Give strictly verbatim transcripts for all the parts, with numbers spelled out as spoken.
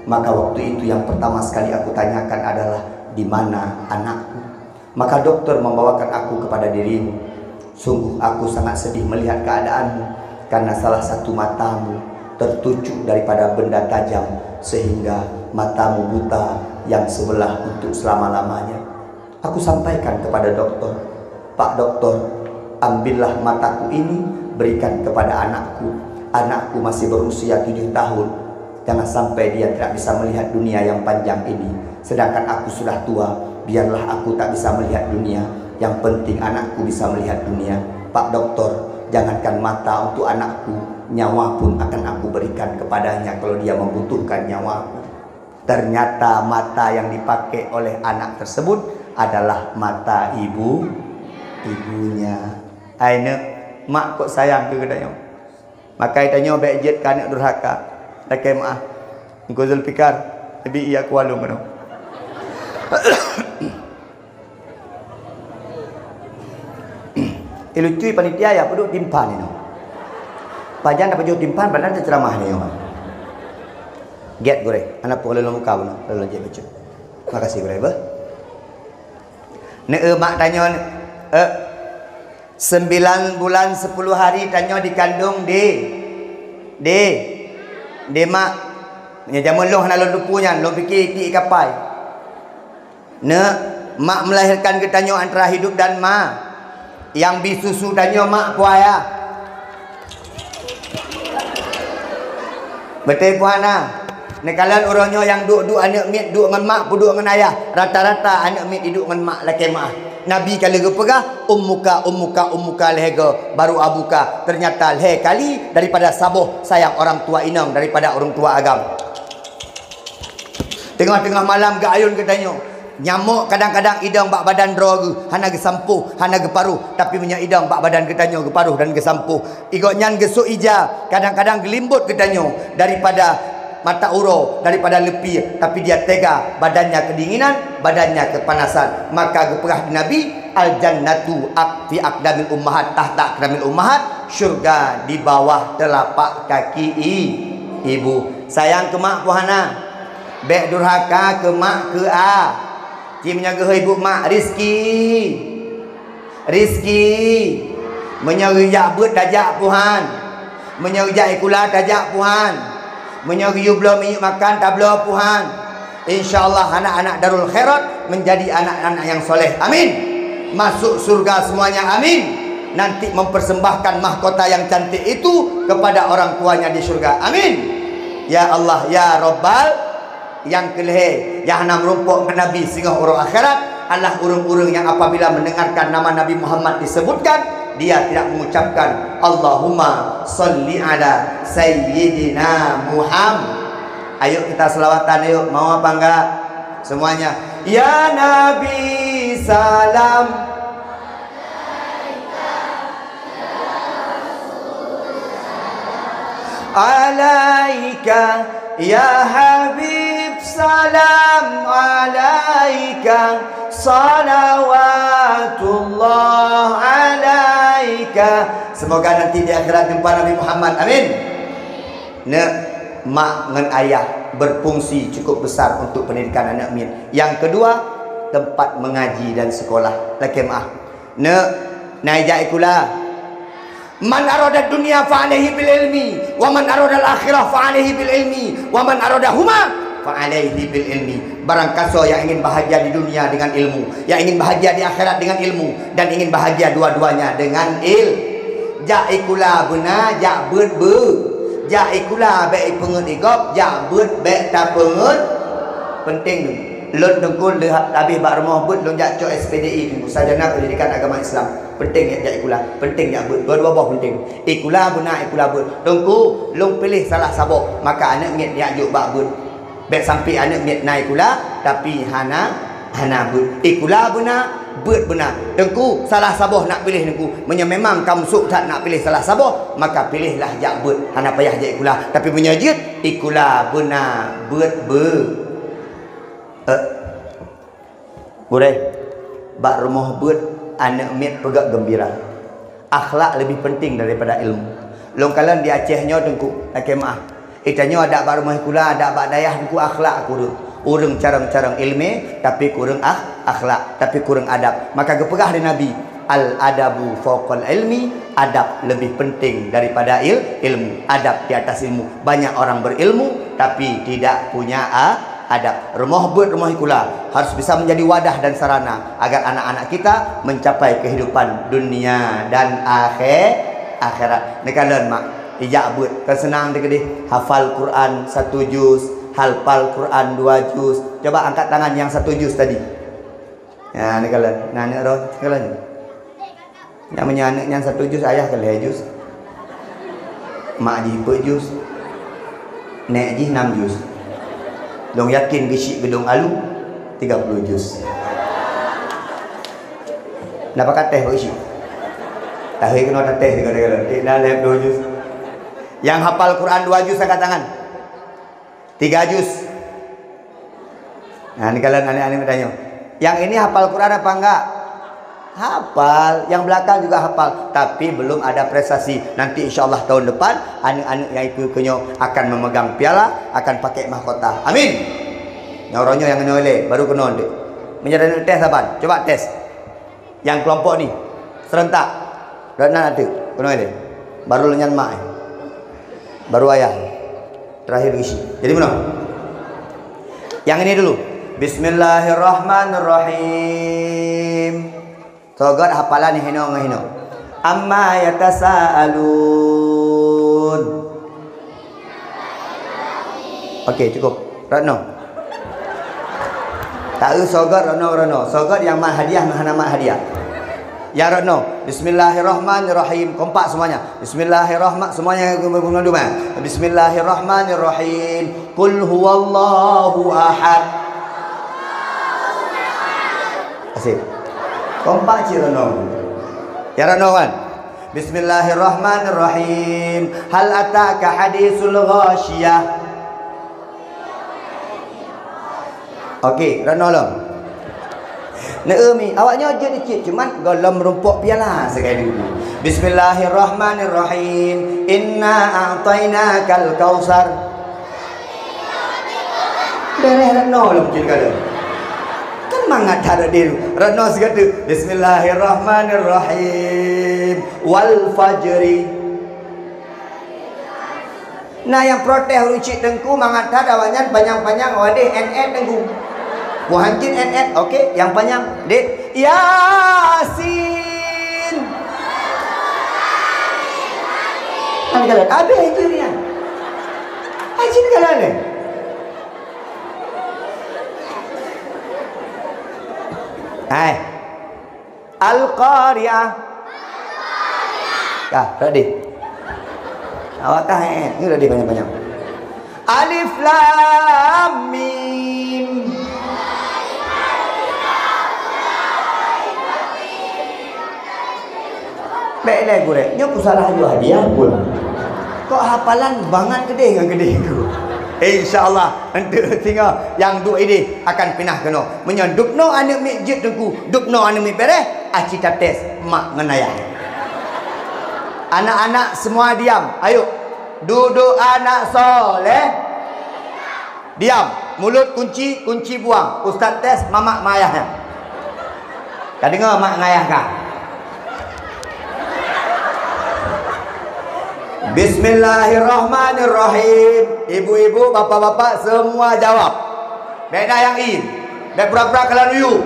Maka waktu itu yang pertama sekali aku tanyakan adalah, "Di mana anakku?" Maka dokter membawakan aku kepada dirimu. Sungguh aku sangat sedih melihat keadaanmu, karena salah satu matamu tertucuk daripada benda tajam sehingga matamu buta yang sebelah untuk selama-lamanya. Aku sampaikan kepada doktor, "Pak doktor, ambillah mataku ini, berikan kepada anakku. Anakku masih berusia tujuh tahun. Jangan sampai dia tidak bisa melihat dunia yang panjang ini. Sedangkan aku sudah tua, biarlah aku tak bisa melihat dunia. Yang penting anakku bisa melihat dunia. Pak doktor, jangankan mata untuk anakku, nyawa pun akan aku berikan kepadanya kalau dia membutuhkan nyawaku." Ternyata mata yang dipakai oleh anak tersebut adalah mata ibu, ibunya. Ai neuk, mak kok sayang keu geutanyoe. Maka tanyoe bék jeuet keu aneuk durhaka. Lakée meuah. Engku Zulfikar, leubeh iya kualong keunoe. Eh, lucu panitia ya, peuduek timphan inoe. Pajan na pajoh timphan, padahai teuceramah nyoe. Gét gurée, aneuk peue lôn buka bunoe, lôn jeuet bacut. Makasih gurée beuh. Neu mak tanyoe, eh, sembilan bulan sepuluh hari tanyoe dikandung di, di, di mak. Nyoe jameun lôn hana lôn teupeu nyan, lôn pike itik kapai. Neuk, mak melahirkan geutanyoe antara hidup dan ma. Nyang bi susu tanyoe mak po ayah. Beutôi po hana? Neukalon uroe nyoe nyang duek-duek aneuk miet duek ngon mak, peuduek ngon ayah. Rata-rata aneuk miet iduek ngon mak lakée meuah. Nabi ka lheueh geupeugah, "Ummuka, ummuka, ummuka," lhée goe, baru abuka. Ternyata lhée kali daripada saboh sayang orang tua inong daripada orang tua agam. Teungoh-teungoh malam geuayôn geutanyoe. Nyamok kadang-kadang idong bak badan droe geuh, hana geusampôh, hana geuparoh, tapi meunyoe idong bak badan geutanyoe geuparoh dan geusampôh. Gobnyan geusok ija, kadang-kadang geulimbot geutanyoe daripada mata uroe, daripada leupie, tapi dia tega, badannya kedinginan, badannya kepanasan. Maka geupeugah di Nabi, "Al-jannatu ak-, fi aqdamil ummahat, tahta aqdamil ummahat," syurga di bawah telapak kaki i-, ibu. Sayang keu mak peue hana? Bék durhaka keu mak keu a. Ci meunyoe geuhôi buet mak, Rizki. Rizki. Meunyoe geujak beuet tajak peue han. Meunyoe geujak sikula tajak peue han. Meunyoe geuyue bloe minyeuk makan tabloe peue han. Insya Allah anak-anak Darul Khairat menjadi anak-anak yang soleh. Amin. Masuk surga semuanya. Amin. Nanti mempersembahkan mahkota yang cantik itu kepada orang tuanya di surga. Amin. Ya Allah, ya Rabbal. Nyang keulhée, nyang hana meurumpok ngon Nabi singoh uroe akhirat adalah ureuëng-ureuëng nyang apabila mendengarkan nama Nabi Muhammad disebutkan, dia tidak mengucapkan, "Allahumma salli ala Sayyidina Muhammad." Ayo kita selawatan, ayo. Mau apa enggak? Semuanya. Ya Nabi salam alaika, ya Habib salam alaika, salawatullah alaika. Semoga nanti di akhirat jumpa Nabi Muhammad. Amin. Neuk, mak ngon ayah berfungsi cukup besar untuk pendidikan aneuk miet. Yang kedua, tempat mengaji dan sekolah. Lakée meuah. Neuk, na ijak sikula. Man arada dunya fa alaihi bil ilmi, wa man arada al akhirah fa alaihi bil ilmi, wa man arada huma fa alaihi bil ilmi. Barang kasoe yang ingin bahagia di dunia dengan ilmu, yang ingin bahagia di akhirat dengan ilmu, dan ingin bahagia dua-duanya dengan il. Jak sikula beuna, jak beuet beu. Jak sikula bék ipeungeut igop, jak beuet bék tapeungeut. Penting tu. Lôn teungku lheueh habéh bak rumoh beuet lôn jak cok S P D I teungku, Sarjana Pendidikan Agama Islam. Penting jak, jak sikula, penting jak beuet. Dua-dua boh penting. Sikula beuna, sikula beuet. Teungku, lôn piléh salah saboh, maka aneuk miet jak jok bak beuet. Bék sampai aneuk miet na sikula tapi hana, hana beuet. Sikula beuna, beuet beuna. Teungku, salah saboh nak piléh teungku. Meunyoe memang ka meusok that nak piléh salah saboh, maka piléhlah jak beuet. Hana payah jak sikula. Tapi meunyoe jeuet, sikula beuna, beuet beu. Eh. Gurée, bak rumoh beuet aneuk miet peugah geumbira. Akhlak leubeh penting daripada ilmu. Lôn kalon di Aceh nyoe teungku, lakée meuah. Eh, tanyoe adak bak rumoh sikula, adak bak dayah, teungku, akhlak kureueng. Ureueng carông-carông ileumèe, tapi kureueng akh-, akhlak, tapi kureueng adab. Maka geupeugah lé Nabi, "Al-adabu fauqal ilmi," adab lebih penting daripada il-, ilmu. Adab di atas ilmu. Banyak orang berilmu, tapi tidak punya a-, adab. Rumoh beuet, rumoh sikula harus bisa menjadi wadah dan sarana agar anak-anak kita mencapai kehidupan dunia dan akhé-, akhirat. Neukalon, mak. Ijak beuet, kan seunang teuh keudeh. Hafal Quran satu juz, hafal Quran dua juz. Coba angkat tangan nyang satu juz tadi. Ya, neukalon. Nah, aneuk droe, neukalon. Nyang meunyoe aneuk nyan satu juz, ayah ka lhèe juz. Mak jih peuet juz. Nèk jih nam juz. Lôn yakin geusyik geudong alu tiga puluh juz. Napa ka teh bak geusyik? Tahe keunoe tates tiga-tiga lôn. Eh, dah lhèe ploh juz. Nyang hafal Quran dua juz angkat tangan. Tiga juz. Nah, neukalon aneuk-aneuk tanyoe. Yang ini hafal Quran apa enggak? Hafal. Yang belakang juga hafal, tapi belum ada prestasi. Nanti insya Allah tahun depan aneuk-aneuk nyang ikut keunyoe akan memegang piala, akan pakai mahkota. Amin. Nyoe uroe nyoe nyang nyoe lé, baru keunoe deh. Meunyoe aneuk tes saban, coba tes. Nyang kelompok ni serentak. Dah na ateueh, keunoe lé. Baru lôn nyan mak, eh. Baru ayah. Terakhir isi. Jadi meunoe. Yang ini dulu. Bismillahirrahmanirrahim. Soe göt hafalan hinoe ngon hinoe. Amma yatasaalun. Okey, cukup. Rot noe. Taeu soe göt rot noe, rot noe. Soe göt nyang mat hadiah ngon hana mat hadiah. Ya rot noe. Bismillahirrahmanirrahim. Kompak semuanya. Bismillahirrahman-, semuanya guna dua. Bismillahirrahmanirrahim. Qul huwallahu ahad. Asyik. Kompak cit rot noe. Ya rot noe kan? Bismillahirrahmanirrahim. Hal ataka hadisul ghasyiyah. Okey, rot noe lom. Neu mi, awak nyoe jeuet cit, cuman gohlom rumpok piala sekali. Bismillahirrahmanirrahim. Inna a'tainakal kautsar. Bereh rot noe lom cit ka lom. Kan mangat that deh. Rot noe sigoe teuk. Bismillahirrahmanirrahim. Wal fajri. Nah, nyang protes ureueng cit teungku mangat that awaknyan panyang-panyang wadeh en-en teungku. Wah, hancit en-en. Okey, nyang panyang. Dek, Yasin. Kan kalau habis itu dia. Hancit kalau ni. Hai. Al-Qari'ah. Kah, ready? Awak kah, eh, ni ready panjang-panjang. Alif Lam Mim. Bèk lé gurèe, nyoe ku salah juah hadiah pun. Kok hafalan bangat keudeh ngon keudeh ku. Insya Allah, enteuk singoh nyang duek ideh akan pinah keunoe. Meunyoe dubnoe aneuk miet jeuet teungku, dubnoe aneuk miet bereh, aci tates mak ngon ayah. Anak-anak semua diam, ayo. Duduk anak soleh. Diam. Mulut kunci, kunci buang. Ustaz tes mamak mak ayah nyan. Ka deungoe mak ngon ayah ka? Bismillahirrahmanirrahim. Ibu-ibu, bapak-bapak, semua jawab. Bèk na nyang ie. Bèk pura-pura kalon yue.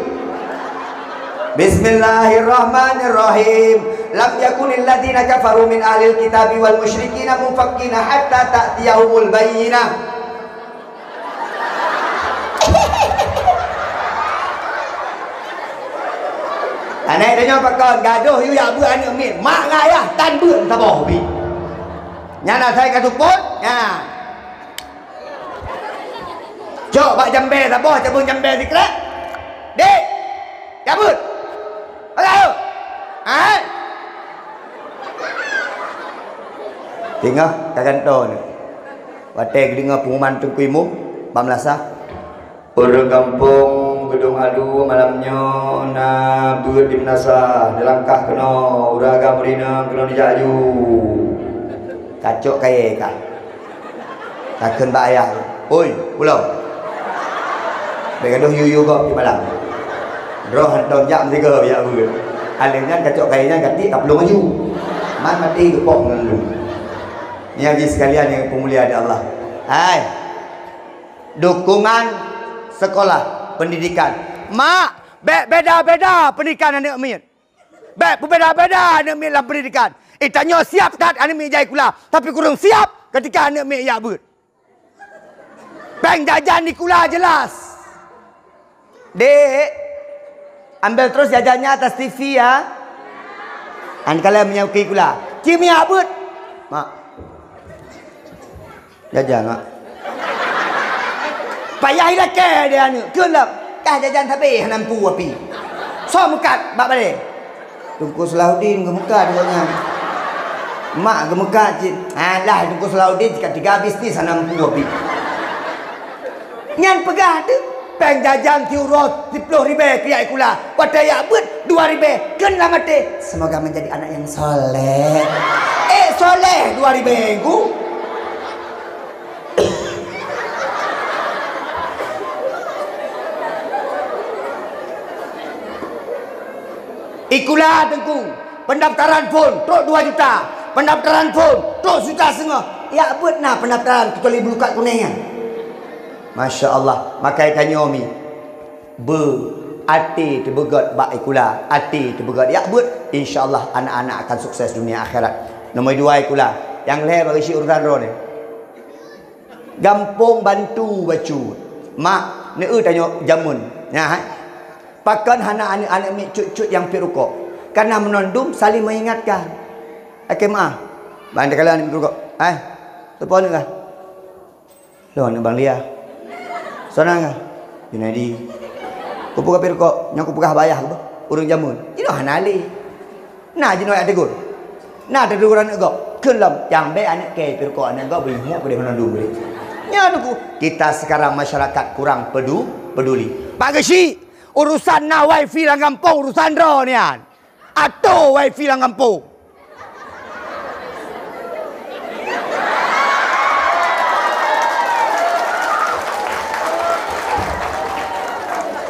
Bismillahirrahmanirrahim. Lam yakunil ladzina kafaru min ahlil kitabi wal musyrikina munfakkina hatta ta'tiyahumul bayyinah. Aneuk tanyoe pakon gadoh yue jak beuet aneuk miet, mak ngon ayah tan beuet saboh bi. Nyan asai ka seupôt, nyan. Cok bak jambé saboh, cabeueng jambé sikrek. Dek, jak beuet. Alah. Hai. Singoh ka gantoe nyoe. Watèe geudeungoe pengumuman Teungku Imum bak meulasah. Ureueng gampông Geudong Alu malam nyoe na beuet di meunasah, neulangkah keunoe, ureueng agam rineueng keunoe neujak aju. Kacok kayèe kah. Takheun bak ayah, "Oi, pulang. Bèk gadoh yue-yue gob di malam. Droe hantom jak meusigoe jak beuet." Akhé nyan kacok kayèe nyan gaki taplueng aju. Man maté geupoh ngon lu. Nyan jih sekalian nyang peumulia di Allah. Hai. Dukungan sekolah, pendidikan. Mak, bèk beda-beda pendidikan aneuk miet. Bèk peubeda-beda aneuk miet lam pendidikan. Eh, tanyoe siap that aneuk miet jai sikula, tapi kureueng siap ketika aneuk miet jak beuet. Pèng jajan di sikula jelas. Dek, ambil terus jajannya atas T V ya. An kalian menyauki sikula. Ci miet jak beuet. Mak. Jajan, Mak. Payah ilakèe di aneuk. Kheun lom. Kah jajan sabé hana mampu api. Soe meukat bak balè? Teungku Salahuddin geumeukat gobnyan. Mak geumeukat cit. Alah, Teungku Salahuddin tiga-tiga bisnis hana mampu api. Nyan peugah teuh, pèng jajan siuroe siploh ribèe keu jak sikula. Watèe jak beuet dua ribèe, kheun lam até, "Semoga menjadi anak yang soleh." Eh, soleh dua ribèe ku. Sikula Teungku, pendaftaran phôn trok dua juta, pendaftaran phôn trok sejuta setengah. Jak beuet na pendaftaran kecuali Bulukat Kunèng nyan. Masya Allah, makai tanyoe mi. Beu, até teubeugöt bak sikula, até teubeugöt jak beuet, insya Allah anak-anak akan sukses dunia akhirat. Nomor dua sikula, nyang lhèe bagi cit urusan droeneuh. Gampông Bantu bacut. Mak, neu-eu tanyoe jameun. Nyan, hai. Pakon hana aneuk-aneuk miet cut-cut nyang piep rukok? Karena meunan dum saling mengingatkan. Akhé meu'ah. Ban teukalon aneuk miet rukok. Hai. Teupon kah? Lôn aneuk Bang Lia. Soe nan kah? Junaidi. Kupeugah piep rukok, nyoe kupeugah bak ayah kah? Ureueng jameun. Jinoe hana lé. Na jinoe jak teugor. Na teutegur aneuk gob. Kheun lom, nyang bèk aneuk kèe piep rukok aneuk gob, beuingat peudeh meunan dum beuréh. Nyan Teungku, kita sekarang masyarakat kurang pedu-, peduli. Pak Geuchik, urusan na wifi lam gampông, urusan droeneuh nyan. Atô wifi lam gampông.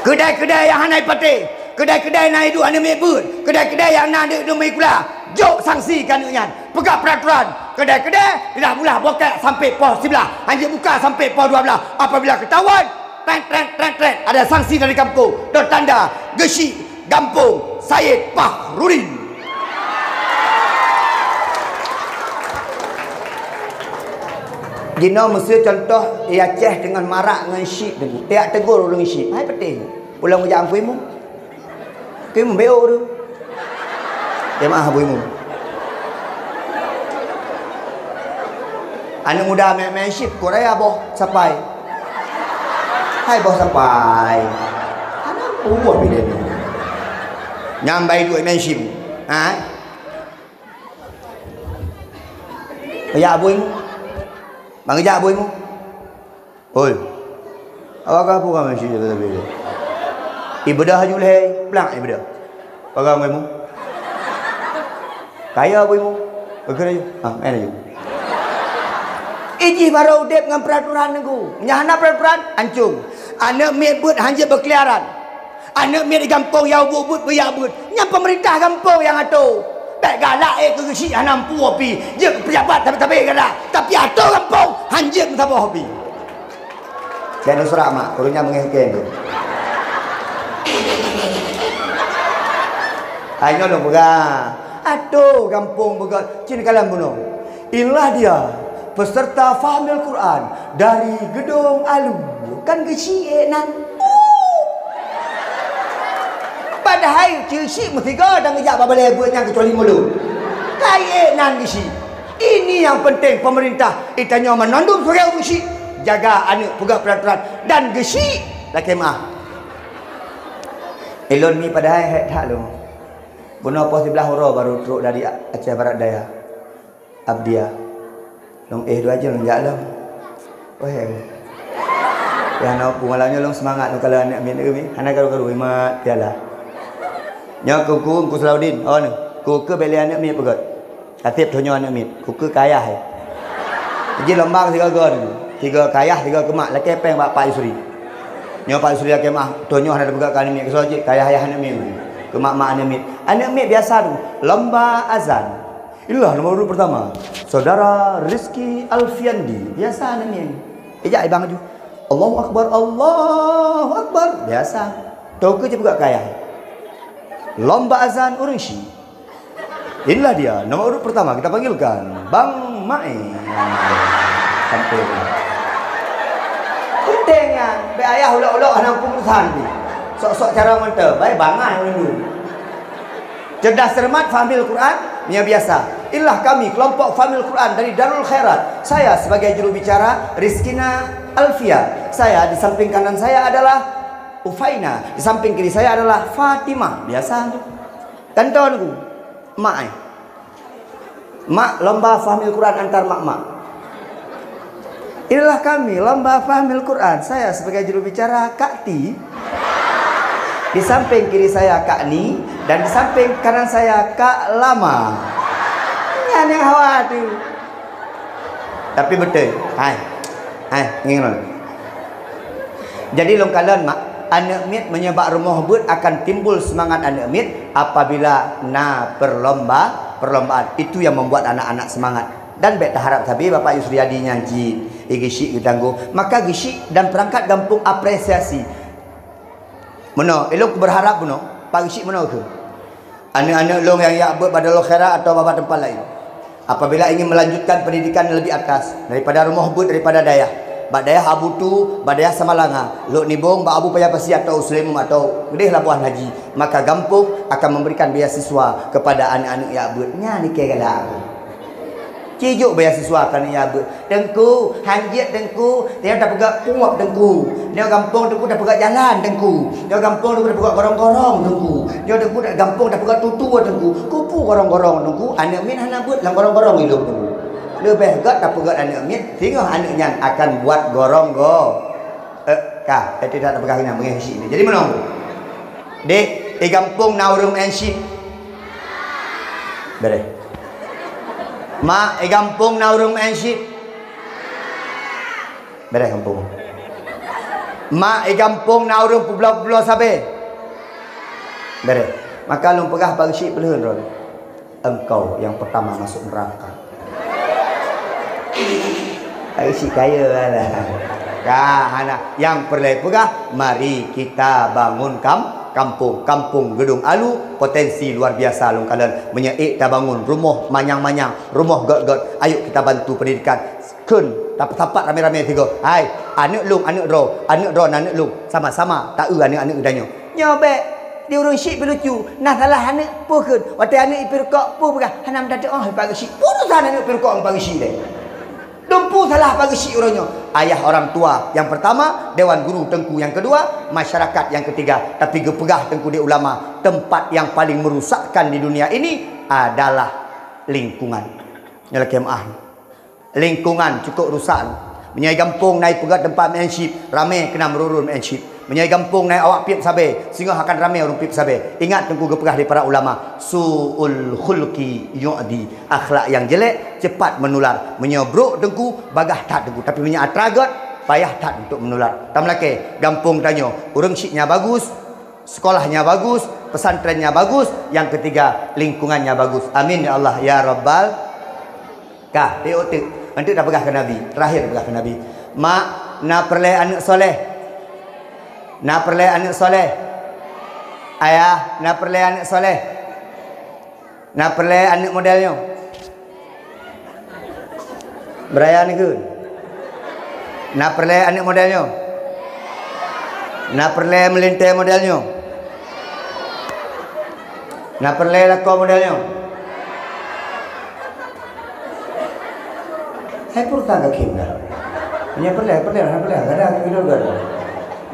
Keudè-keudè nyang hana jipatéh, keudè-keudè na jiduek aneuk miet beuet, keudè-keudè nyang na aneuk dum sikula, jok sanksi keu aneuk nyan. Peugah peraturan, keudè-keudè indak beulah bukée sampai poh siblaih, hanjeuet buka sampai poh dua blaih. Apabila ketahuan, trek, trek, trek, trek, ada sanksi dari kampung, dan tanda Geuchik Gampông Sayed Fahrudin. Jinoe meuseu contoh, i Aceh deungon marak ngon chip, tajak tegur ureueng chip. Hai peuteh. Pulang ujak Ampui Mu. Ampui Mu beu tu. Ya maaf, Ampui Mu. Aneuk muda main-main chip, kuraya boh sapai. Hai boh sapai. Aneuk buah bidang ni. Nyang bai duit main chip. Ha? Ujak Ampui Mu. Bang ujak Ampui Mu. Oi. Awak ka peugah meusi jaga sabe. Ibadah aju lhèe, plak ibadah. Peugah Ampui Mu. Kaya Ampui Mu. Oke laju. Ah, main laju. Ijih baru udép ngon peraturan Teungku. Nyang hana peraturan, ancung. Aneuk miet beuet hanjeuet berkeliaran. Aneuk miet di gampông nyang ubit-ubit beuyak beuet. Nyan pemerintah gampông nyang atô. Bèk galak ék keu Geuchik hana mampu api. Jeuet keu pejabat sabe-sabe galak. Tapi atô gampông hanjeuet meusaboh api. Kèe nusra mak, ureueng nyan meungéh kèe tu. Hai nyoe lôn peugah. Atô gampông beugat cit kalon bunoe. Inilah dia peserta fahmil Quran dari Gedong Alu. Kan Geuchik ék nan. Padahai Geuchik meusigoe dan geujak bak balè beuet nyan keucuali mulod. Kai ék nan Geuchik. Ini yang penting pemerintah. Itanyoe meunandum sebagai ureueng Geuchik. Jaga aneuk peugah peraturan dan Geuchik lakèe meu'ah. Ilôn mi padahai hék that lôn. Bunoe poh siblaih uroe baru trok dari Aceh Barat Daya. Abdia. Lôn éh dua jeuem lôn jak lom. Weh. Ya na peue malam nyoe lôn seumangat lôn kalon aneuk miet mi. Hana karu-karu imat piala. Nyoe kuku Teungku Salahuddin. Oh ni. Kuku bèk lé aneuk miet peugöt. Ka tiep tunyok aneuk miet. Kuku kaya hai. Ji lombang sigoe-goe. Tiga keu ayah, tiga keu mak, lakée péng bak Pak Yusri. Nyoe Pak Yusri lakée meu'ah, tanyoe hana tapeugah keu aneuk miet, keusau cit keu ayah-ayah aneuk miet. Keu mak-mak aneuk miet. Aneuk miet biasa tu, lomba azan. Inilah nomor urut pertama. Saudara Rizky Alfiandi, biasa aneuk miet. Ijak ibang laju. Allahu Akbar, Allahu Akbar. Biasa. Toke cit peugah keu ayah. Lomba azan ureuëng syiek. Inilah dia, nomor urut pertama kita panggilkan Bang Mae. Sampai. Penting nyan, bèk ayah ulok-ulok hana peue urusan pih. Sok-sok cara mantap, baik bangai ulun. Cerdas cermat, fahmil Quran, nya biasa. Inilah kami, kelompok Fahmil Quran dari Darul Khairat. Saya sebagai juru bicara, Rizkina Alfia. Saya, di samping kanan saya adalah Ufaina. Di samping kiri saya adalah Fatimah. Biasa tu. Kan tahu aku? Mak, eh. Mak, lomba fahmil Quran antar mak-mak. Inilah kami, lomba fahmil Quran. Saya sebagai juru bicara, Kak Ti. Di samping kiri saya, Kak Ni. Dan di samping kanan saya, Kak Lama. Nyan nyang hawa tu. Tapi beutôi. Hai. Hai, ngieng lôn. Jadi lôn kalon mak, aneuk miet meunyoe bak rumoh beuet akan timbul seumangat aneuk miet apabila na perlomba-, perlombaan. Itu yang membuat anak-anak semangat. Dan bèk taharap sabe Bapak Yusriadi nyan cit, eh, geusyik geutanggoh. Maka geusyik dan perangkat gampông apresiasi. Meunoe, ilôn berharap meunoe, Pak Geusyik meunoe keuh. Aneuk-aneuk lôn nyang jak beuet bak Darul Khairat atawa bak teumpat laén. Apabila ingin melanjutkan pendidikan yang lebih atas daripada rumoh beuet, daripada dayah, bak dayah Abu Tu, bak dayah Samalanga, Lhokseumawe, bak Abu Paya Pasi atau Usuleumum atau keudeh Labuhan Haji, maka gampông akan memberikan beasiswa kepada aneuk-aneuk jak beuet. Nyan ikée galak. Ci jok beasiswa keu aneuk jak beuet. Teungku, hanjeuet Teungku, nyoe tapeugah puwab Teungku. Nyoe gampông Teungku tapeugah jalan Teungku. Nyoe gampông Teungku tapeugah gorong-gorong Teungku. Nyoe Teungku gampông tapeugah tutoe Teungku. Keupeue gorong-gorong Teungku? Aneuk miet hana beuet lam gorong-gorong ilôn Teungku. Leubeh gét tapeugah aneuk miet, singoh aneuk nyan akan buat gorong-go-, eh, ka, eh, tidak tapeugah nyan, beungéh syiek ni. Jadi meunoe. Dek, di gampông na ureuëng meu'en syiek? Bereh. Mak, di gampông na ureuëng meu'en syiek? Bereh gampông. Mak, di gampông na ureuëng peubloe-peubloe sabé? Bereh. Maka lôn peugah bak geusyik peuleuheuen droe. Engkau yang pertama masuk neraka. Bak geusyik kaya lah. Ka, hana. Nyang peureulée peugah, mari kita bangun kam-, kampung. Kampung Gedong Alu, potensi luar biasa lôn kalon. Meunyoe ék tabangun rumoh manyang-manyang, rumoh gét-gét, ayo kita bantu pendidikan. Kheun, tapeutapat ramé-ramé sigoe. Hai, aneuk lôn, aneuk droe, aneuk droe, aneuk lôn. Sama-sama ta-eu aneuk-aneuk geutanyoe. Nyoe bék, di ureuëng syiek pih lucu. Na salah aneuk, peue kheun? Watée aneuk ipi rukok, peue peugah? Hana meutateuoh, Pak Geusyik. Peue urusan aneuk ipi rukok ngon Pak Geusyik deh? Dumpu salah Pak Geusyik uroe nyoe. Ayah orang tua yang pertama, Dewan Guru Teungku yang kedua, masyarakat yang ketiga. Tapi geupeugah Teungku di ulama, tempat yang paling merusakkan di dunia ini adalah lingkungan. Nyoe lakée meu'ah. Lingkungan cukôp rusak. Meunyoe gampông na ipeugét teumpat meu'en syiek, ramé keunan meururôn meu'en syiek. Meunyoe gampông na awak piep sabé, singoh akan ramé ureuëng piep sabé. Ingat Teungku geupeugah di para ulama, "Su'ul khulqi yu'di." Akhlak yang jelek cepat menular. Meunyoe brok Teungku, bagaih that Teungku. Tapi meunyoe atra gét, payah that untuk menular. Tameulakée, gampông tanyoe, ureuëng syiek nyang bagus, sekolah nyang bagus, pesantren nyang bagus, yang ketiga, lingkungan nyang bagus. Amin ya Allah, ya Rabbal Ka, teuh teuk. Eunteuk tapeugah keu Nabi. Terakhir tapeugah keu Nabi. Mak, na peureulée aneuk soleh? Na peureulée aneuk soleh? Ayah, na peureulée aneuk soleh? Na peureulée aneuk model nyoe? Beuraya neukheun. Na peureulée aneuk model nyoe? Na peureulée meulintée model nyoe? Na peureulée lakoe model nyoe? Hai purta ka khem dah. Nyoe peureulée, peureulée, na peureulée, gadang, gadang, gadang.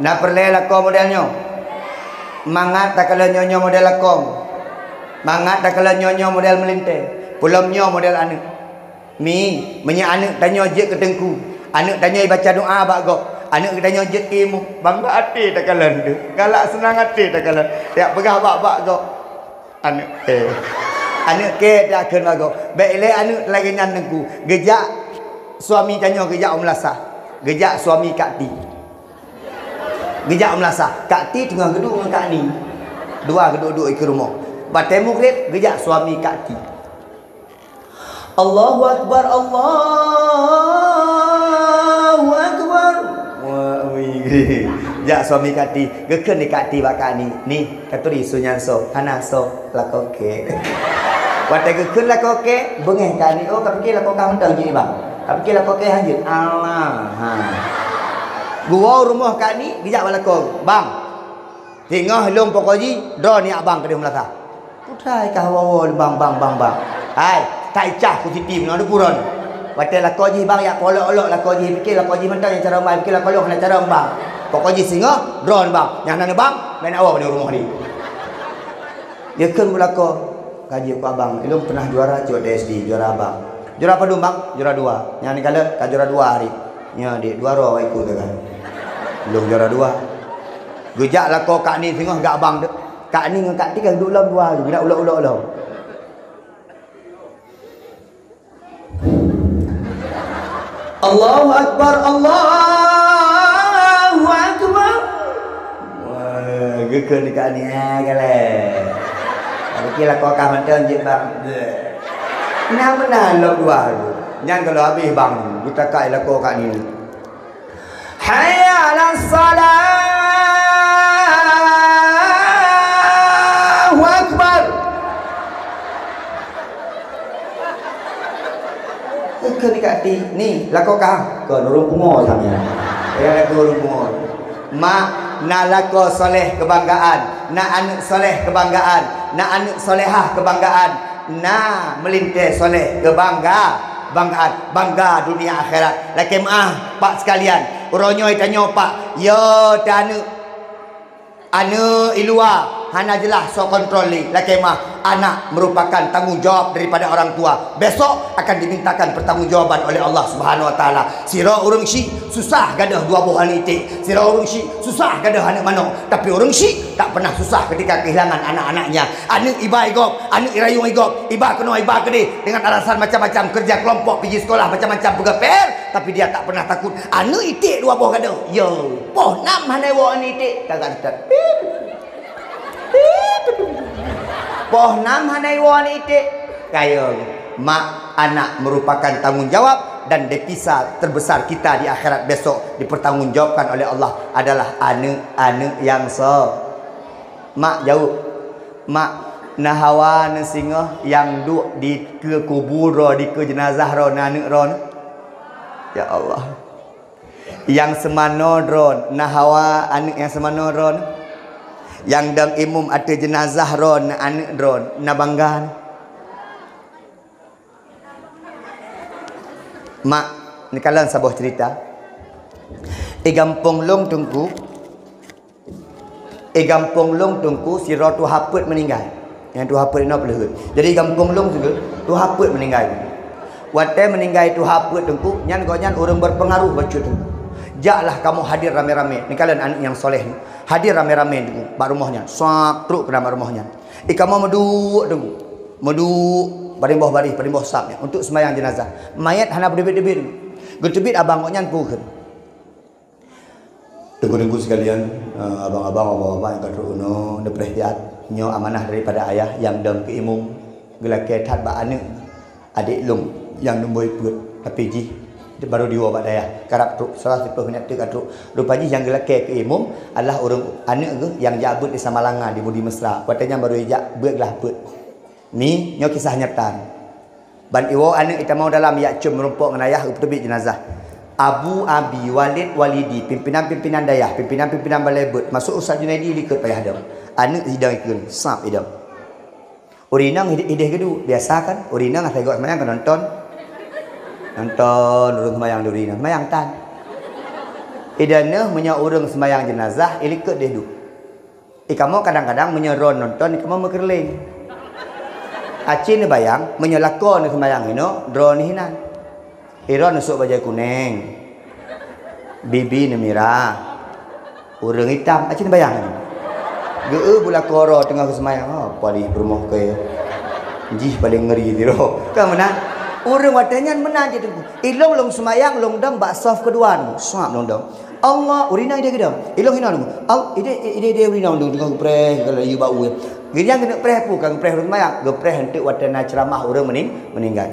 Na peureulée lakoe model nyoe? Mangat takalon nyoe, nyoe model lakoe. Mangat takalon nyoe, nyoe model meulintée. Peulom nyoe model aneuk. Mi, meunyoe aneuk tanyoe jeuet keu teungku, aneuk tanyoe baca doa bak gob, aneuk geutanyoe jeuet keu imum, bangga até takalon teuh, galak seunang até takalon. Jak peugah bak-bak gob, aneuk kèe. Aneuk kèe takheun bak gob. Bèk ilée aneuk lagèe nyan teungku. Geujak suami tanyoe geujak u meulasah. Geujak suami Kak Ti. Geujak meulasah. Kak Ti teungoh geuduek ngon Kak Ni. Dua geuduek-duek ikeue rumoh. Watèe mugreb, geujak suami Kak Ti. Allahu Akbar, Allahu Akbar. Wah, ui. Jak suami Kak Ti. Geukheun di Kak Ti bak Kak Ni. Ni, ka turi su nyan soe? Hana soe, lakoe kèe. Watèe geukheun lakoe kèe, beungèh Kak Ni, oh, ka pike lakoe kah mantong jih, Bang. Ka pike lakoe kèe han jeuet. Alah, ha. Geuwoe rumoh Kak Ni, geujak bak lakoe, "Bang, singoh lôn pokok jih, droeneuh abang keudeh meulasah." "Putai kah woe-woe, Bang, Bang, Bang, Bang?" "Hai, tak icah ku siti meunan, ada puron." Watèe lakoe jih, Bang, jak polok-olok lakoe jih, pike lakoe jih mantong nyang carông, Bang, pike lakoe lôn hana carông, Bang. Pokok jih singoh, droeneuh, Bang. Nyang hana, Bang, laén awak di rumoh ni. Geukheun bak lakoe, "Ka jeuet keu abang, ilôn peunah juara cok di S D, juara abang." "Juara padum, Bang?" "Juara dua." "Nyang ni kalon ka juara dua hari." "Nyoe, Dek, dua droe ikot ka." "Lôn juara dua." Geujak lakoe Kak Ni singoh, "Gak abang dek." Kak Ni ngon Kak Ti ka duek lom dua hari, geunak ulok-ulok lom. Allahu Akbar, Allahu Akbar. Wah, geukheun di Kak Ni, eh, galak. Tapi lakoe kah mantong jeuet, Bang. Nah, meunan lom dua tu. Nyan kalau habéh, Bang, geutakai lakoe Kak Ni. Hayya 'alas shalah. Allahu Akbar. Keu ni Kak Ti, ni, lakoe kah? Kon ureueng pungo sang nyan. Ya, lakoe ureueng pungo. Mak, na lakoe soleh keubanggaan, na aneuk soleh keubanggaan, na aneuk solehah keubanggaan, na meulintèe soleh keubangga-, banggaan, bangga dunia akhirat. Lakèe meu'ah, Pak sekalian, uroe nyoe tanyoe, Pak, yo teuh aneuk. Aneuk i luwa hana jeulaih soe kontrol lé, lakèe meu'ah, anak merupakan tanggung jawab daripada orang tua. Besok akan dimintakan pertanggungjawaban oleh Allah Subhanahu Wa Taala. Sidroe ureueng syik susah gadôh dua boh aneuk iték. Sidroe ureueng syik susah gadôh aneuk manok. Tapi ureueng syik tak pernah susah ketika kehilangan anak-anaknya. Aneuk iba i gob, aneuk irayueng i gob, iba keunoe, iba keudéh, dengan alasan macam-macam, kerja kelompok, pigi sekolah, macam-macam peugah P R, tapi dia tak pernah takut. Aneuk iték dua boh gadôh. Yo, poh nam hana iwoe aneuk iték, ka gata. Poh nam hana iwoe aneuk iték. Kayo, mak, anak merupakan tanggung jawab dan devisa terbesar kita di akhirat besok dipertanggungjawabkan oleh Allah adalah aneuk-aneuk nyang so. Mak jaweueb, "Mak, na hawa neuh singoh nyang duek dikeue kubu droe, dikeue jeunazah droe, na aneuk droe?" Ya Allah. Nyang seumanoe droe, na hawa aneuk nyang seumanoe droe? Nyang dong imum ateueh jeunazah droe, na aneuk droe, na bangga? Mak, neukalon saboh cerita. Di gampông lôn Teungku, di gampông lôn Teungku, sidroe tuha peuet meuninggai. Nyang tuha peuet inoe peuleuheut. Jadi gampông lôn sigoe, tuha peuet meuninggai. Watèe meuninggai tuha peuet Teungku, nyan gobnyan ureueng berpengaruh bacut Teungku. Jaklah kamoe hadir ramé-ramé. Neukalon aneuk nyang soleh nyoe. Hadir ramé-ramé Teungku bak rumoh nyan. Sab trok keunan bak rumoh nyan. Di kamoe meuduek Teungku. Meuduek padum boh baréh, padum boh sab nyan untuk seumayang jeunazah. Manyét hana beuteubiet-teubiet Teungku. Geuteubiet abang gobnyan peue kheun. Teungku-teungku sekalian, eh, abang-abang, bapak-bapak nyang ka trok keunoe, neupreh siat. Nyoe amanah daripada ayah nyang dong keu imum, geulakèe that bak aneuk adék lôn nyang numboi peuet, tapi jih baru jiwoe bak dayah. Karab trok, salah siplôh minèt teuk ka trok. Rupa jih nyang geulakèe keu imum adalah ureueng aneuk geuh nyang jak beuet di Samalanga, di Budi Mesra. Watèe nyan baru jijak beuet glah peuet. Ni, nyoe kisah nyata. Ban iwoe aneuk itamong dalam, ijak com meurumpok ngon ayah, geuteubiet jeunazah. Abu, abi, walid, walidi, pimpinan-pimpinan dayah, pimpinan-pimpinan balè beuet, masôk Ustaz Junaidi likot payah dong. Aneuk sidang ikheun, sab idong. Ureueng inong ideh, ideh geuduek, biasa kan? Ureueng inong asai gob seumayang ka nonton. Nonton ureueng seumayang di ureueng inong, seumayang tan. Ideh neuh meunyoe ureueng seumayang jeunazah, ilikot deh duek. Di kamoe kadang-kadang meunyoe droeneuh nonton, di kamoe meukeureuléng. Aci neubayang, meunyoe lakoe neuh seumayang inoe, droeneuh inan. Droeneuh neusôk bajèe kunéng, bibi neuh mirah, ureueng itam. Aci neubayang nyoe. Geu-eu bak lakoe droe teungoh geuseumayang, oh, paléng peurumoh kèe. Jih paléng ngeuri sidroe. Kan meunan? Ureuëng watée nyan meunan cit Teungku. Ilong lôn seumayang, lôn dong bak sof keudua Teungku. Suap lôn dong. Allah, ureuëng inong ideh keudong. Ilong hinoe Teungku. Al, ideh, ideh, ideh ureuëng inong Teungku, teuka geupreh, geulayu bak ueh. Geunyan geuneuk preh peue, ka geupreh ureuëng seumayang. Geupreh eunteuk watée na ceuramah ureuëng meuning-, meuninggai.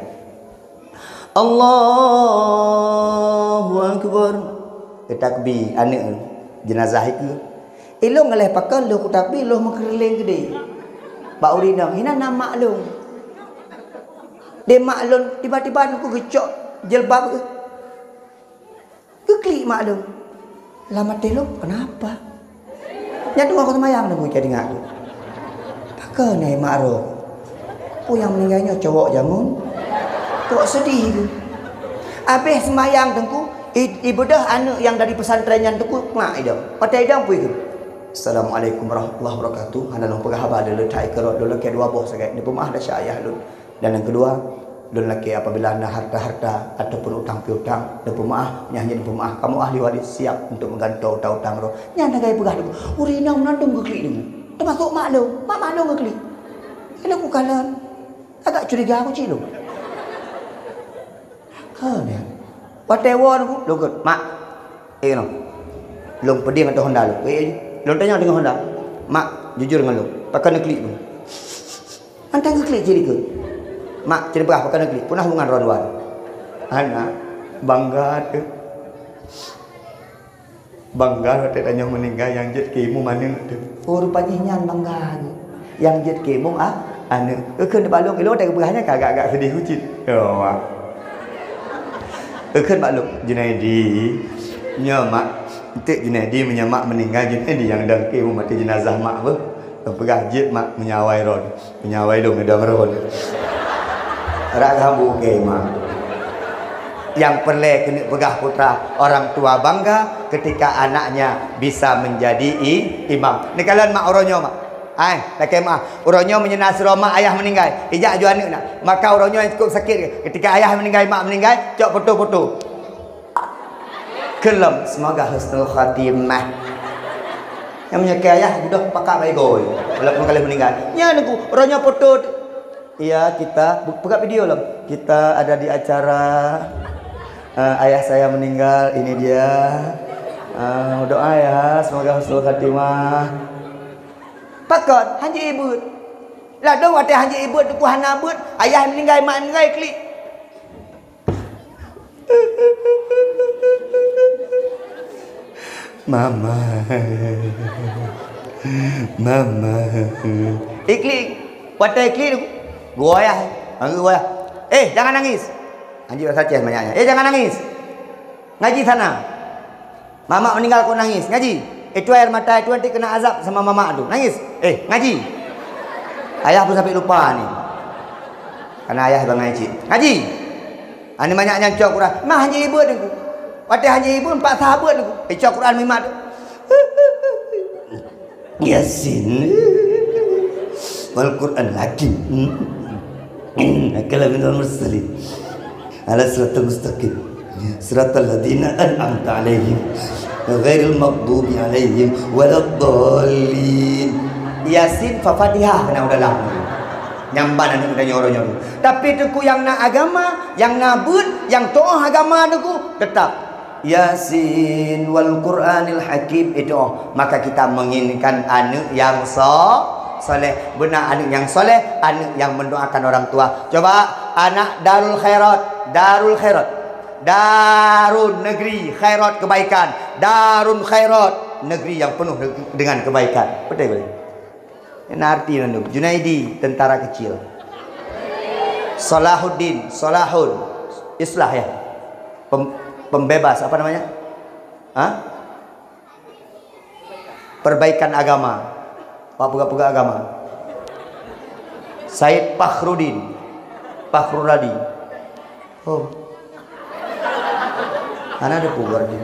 Allahu Akbar. Geutakbi aneuëk jenazah ikeue. Ilong ngaleh pakon lheueh kutakbi lôn meukeureuléng keudeh. Bak ureuëng inong, hinan na mak lôn. Di mak lôn, tiba-tiba Teungku geucok jilbab geuh. Geuklik mak lôn. Lam até lôn, "Kenapa?" Nyan teungoh kuseumayang Teungku, ka ingat tu. Pakon hai mak roh? Peue nyang meuninggai nyoe cowok jameun? Cowok seudeh tu. Abéh seumayang Teungku, i-, ibeudoh aneuëk nyang dari pesantren nyan Teungku, mak idong. Watée idong peue ikheun? "Assalamualaikum warahmatullahi wabarakatuh. Hana lôn peugah haba lôn le that ikeue rot, lôn lakée dua boh sagai. Neupeumeuáh desya ayah lôn. Dan nyang keudua, lôn lakée apabila na harta-harta ataupun utang piutang, neupeumeuáh, nyan hana neupeumeuáh. Kamoe ahli waréh siap untuk meugantoe utang-utang droe." Nyan lagée peugah Teungku. Ureuëng inong meunan dum geuklik Teungku. Teumasok mak lôn. Mak, mak lôn geuklik. Ilong kukalon. Agak curiga ku cit lôn. Ha, nyan. Watée woe Teungku, lôn kheun, "Mak, eh, nyoe. Lôn peudeh ateueh honda lôn." Eh, eh, lôn tanyong deungon honda. "Mak, jujur ngon lôn, pakon neuklik lôn?" Mantong geuklik cit dikeue. "Mak, ci neupeugah pakon neuklik, peue na hubungan droeneuh dua?" Hana, bangga teuh. Bangga watée tanyoe meuninggai nyang jeuet keu imum aneuëk teuh. Oh, rupa jih nyan bangga. Nyang jeuet keu imum, ah, aneuëk. Eukheun bak lôn, ilong watée geupeugah nyan ka agak-agak seudeh ku cit. Yo, mak. Eukheun bak lôn, "Junaidi, nyoe mak, eunteuk Junaidi meunyoe mak meuninggai, Junaidi nyang dong keu imum ateueh jenazah mak beuh." Lôn peugah, "Jeuet mak, meunyoe awai droen." Meunyoe awai lôn idong rhot. Rak hambu keu imam. Nyang peureulée keuneuk peugah putra, orang tua bangga ketika anaknya bisa menjadi i-, imam. Neukalon mak uroe nyoe, mak. Ai, lakée meuáh. Uroe nyoe meunyoe na sidroe mak ayah meuninggai, ijak ju aneuëk na. Maka uroe nyoe nyang cukup sakét, ketika ayah meuninggai, mak meuninggai, cok foto-foto. Kheun lom, semoga husnul khatimah. Nyang meunyoe keu ayah, geudoh pakat bagoe, walaupun ka lheueh meuninggai. Nyan Teungku, uroe nyoe foto. Iya, kita, bu-, peugah video lom. Kita ada di acara, eh, ayah saya meninggal, ini dia. Eh, doa ya, semoga husnul khatimah. Pakon, hanjeuet ibeuet. Ladôm watée hanjeuet ibeuet, Teungku hana beuet, ayah meuninggai, mak meuninggai, klik. Mama. Mama. Iklik. Watée iklik, geuwoe ayah. Geuwoe ayah. "Eh, jangan nangis." Anjing bahasa Aceh banyaknya. "Eh, jangan nangis. Ngaji sana." Mamak meuninggai kok nangis, ngaji. Itu air mata itu nanti kena azab sama mamak tu. Nangis. Eh, ngaji. Ayah pun sampai lupa ni. Karena ayah bangai cit. Ngaji. Ani banyak nyan cok Quran. Mah hanjeuet ibeuet Teungku. Watée hanjeuet ibeuet, empat sahabat Teungku. Eh, cok Quran mimat tu. Yasin. Wal Qur'an hakim. Innaka laminal mursalin. Ala siratal mustaqim. Siratal ladzina an'amta 'alaihim. Ghairil maghdubi 'alaihim waladdallin. Yasin fa Fatihah keunan u dalam. Nyang ban aneuëk geutanyoe uroe nyoe. Tapi Teungku nyang na agama, nyang na beuet, nyang tuoh agama Teungku, teutap Yasin wal Qur'anil Hakim itu, maka kita menginginkan aneuk yang so-, soleh. Beuna aneuk yang soleh, aneuk yang mendoakan orang tua. Coba anak Darul Khairat, Darul Khairat. Darun, negeri, khairat, kebaikan. Darun Khairat, negeri yang penuh de-, dengan kebaikan. Betul, betul. Ini arti nandung. Junaidi, tentara kecil. Salahuddin, salahun, islah ya. Pem-, pembebas, apa namanya? Hah? Perbaikan agama. Apa peugah-peugah agama? Said Fakhrudin, Fakhruradi. Oh. Hana ada puber dia.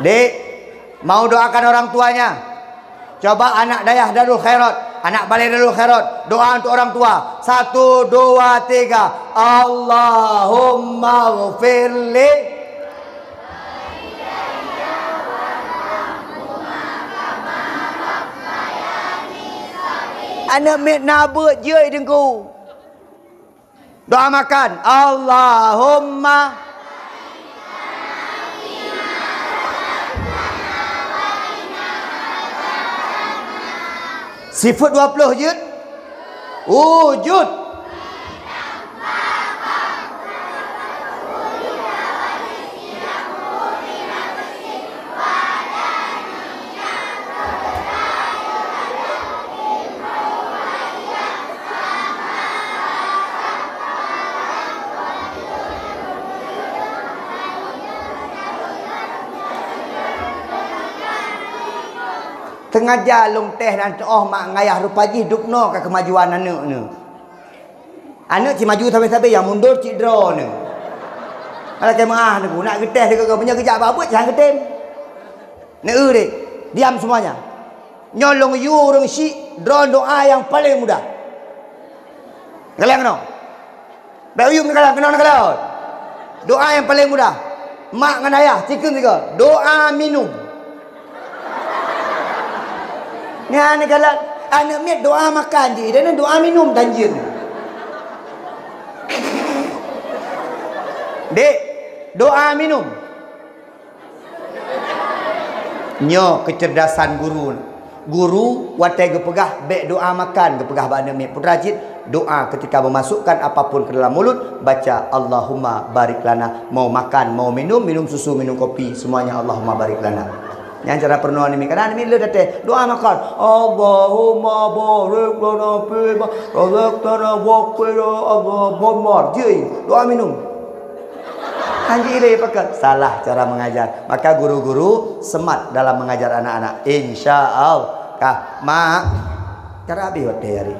Dek, mau doakan orang tuanya? Coba anak dayah Darul Khairat, anak balai Darul Khairat, doa untuk orang tua. Satu, dua, tiga. Allahumma ghfirli. Aneuk miet na beuet jeuet Teungku. Doa makan. Allahumma. Sifeuet dua ploh jeuet. Wujud. Teungaja lôn teh nan teuoh mak ngayah rupa jih dubnoe ka keumajuan aneuk nyoe. Aneuk cit maju sabe-sabe, nyang mundur cit droeneuh. Alah, keu meu'ah neuku, nak geutéh sigoe-goe, meunyoe geujak bak buet, nyang geutem. Neu deh, diam semuanya. Nyoe lôn yue ureueng syiek, droen doa nyang paleng mudah. Kaleng keunoe. Bèk uyuem neukalon, keunoe neukalon. Doa nyang paleng mudah. Mak ngon ayah, cikheun sigoe, doa minum. Nyan galak aneuk miet doa makan jih, dan doa minum tanjeueng. Dek, doa minum. Nyoe keucerdasan guru. Guru watèe geupeugah bèk doa makan, geupeugah bak aneuk miet, putra cit, doa ketika memasukkan apapun ke dalam mulut, baca, "Allahumma barik lana." Mau makan, mau minum, minum susu, minum kopi, semuanya Allahumma barik lana. Nyan cara peurunoe aneuk miet. Kadang aneuk miet le datang, doa makan. "Allahumma barik lana fi ma razaqtana wa qina adzabannar." Jeuet, doa minum. Hanji ilée pakat. Salah cara mengajar. Maka guru-guru semat dalam mengajar anak-anak. Insya Allah. Kah, Mak. Cara habis watèe hari.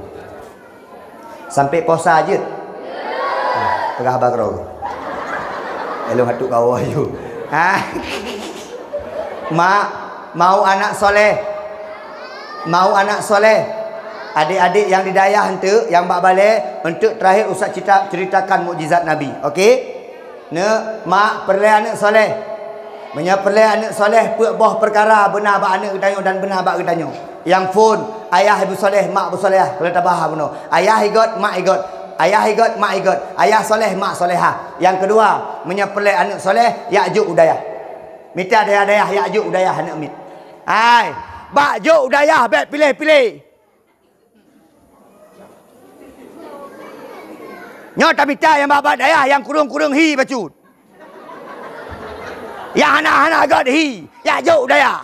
Sampai puasa jeuet. Ah, peugah haba keudroe. Elok hatu kawa yu. Ah. Mak, mau anak soleh. Mau anak soleh. Adik-adik yang di dayah enteuk, yang bak balè, enteuk terakhir Ustaz cerita, ceritakan mukjizat Nabi. Okey? Neuk, mak, peureulèe aneuk soleh. Meunyoe peureulèe aneuk soleh, peuet boh peukara beuna bak aneuk geutanyoe dan beuna bak geutanyoe. Nyang phôn, ayah beusoleh, mak beusolehah, keuneuk tabah bunoe. Ayah igot, mak igot. Ayah igot, mak igot. Ayah soleh, mak solehah. Nyang keudua, meunyoe peureulèe aneuk soleh, jak jok u dayah. Mita dayah-dayah, jak jok u dayah aneuk miet. Hai, bak jok u dayah bèk piléh-piléh. Nyoe tamita nyang bak-bak dayah, nyang kureueng-kureueng hi bacut. Nyang hana-hana göt hi, jak jok u dayah.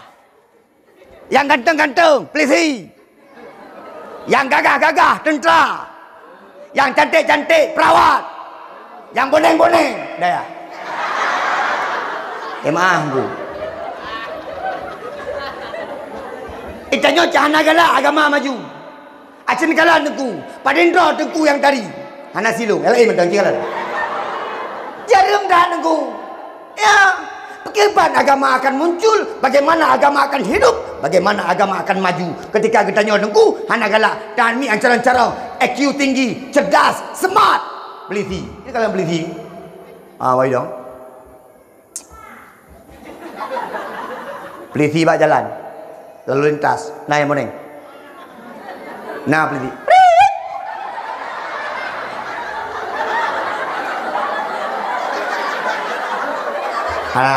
Nyang ganteng-ganteng, pulisi. Nyang gagah-gagah, teuntra. Nyang cantik-cantik, perawat. Nyang boneng-boneng, dayah. Eh, maaf, Bu. Geutanyoe cit hana galak agama maju. Aci neukalon Teungku, padum droe Teungku nyang tari. Hana silong, nyang laén mantong cit kalon. Jareueng that Teungku. Ya, pakriban agama akan muncul, bagaimana agama akan hidup, bagaimana agama akan maju. Ketika geutanyoe Teungku hana galak, dan mi acara-acara I Q tinggi, cerdas, smart. Peliti. Ini kalian peliti. Ah, wai dong. Pelisi bak jalan. Lalu lintas. Na nyang boneng. Na pelisi. Ha.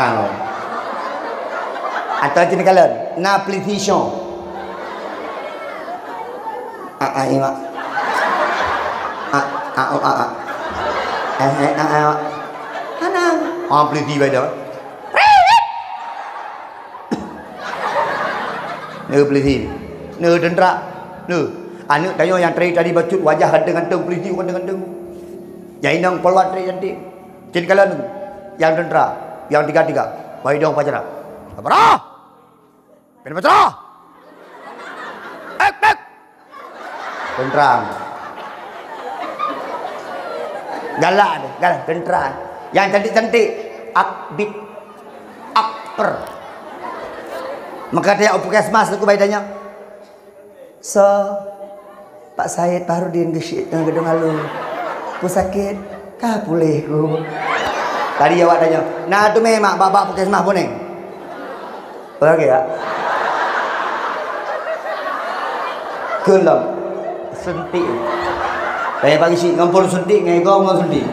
Atau cina kalon. Na pelisi syong. A, a, i, mak. A, a, o, a, a. Eh, eh, a, a, mak. Hana. Ah, pelisi beda. Neu pelisi. Neu tentara. Neu. Aneuk tanyoe nyang tadi-tadi bacut wajah ganteng-ganteng, pelisi ganteng-ganteng. Nyang inong polwan tadi cantik. Cen kalon nyang tentara, nyang tiga-tiga. Wahai dong pacara. Apa dah? Kena pacara. Ek, ek. Tentara. Galak deh, galak tentara. Yang cantik-cantik, akbid, akper. Maka dia puskesmas tu bai tanya. So, Pak Said Baharudin geusyik teungoh geudong alu. Ku sakét, ka puléh ku. Tadi awak tanya, na tu mé mak bak-bak puskesmas puneng? Lagèe ya? Keulam. Seuntèe. Payah pagi cit ngon Pol Suntik, ngon Ego ngon Suntik.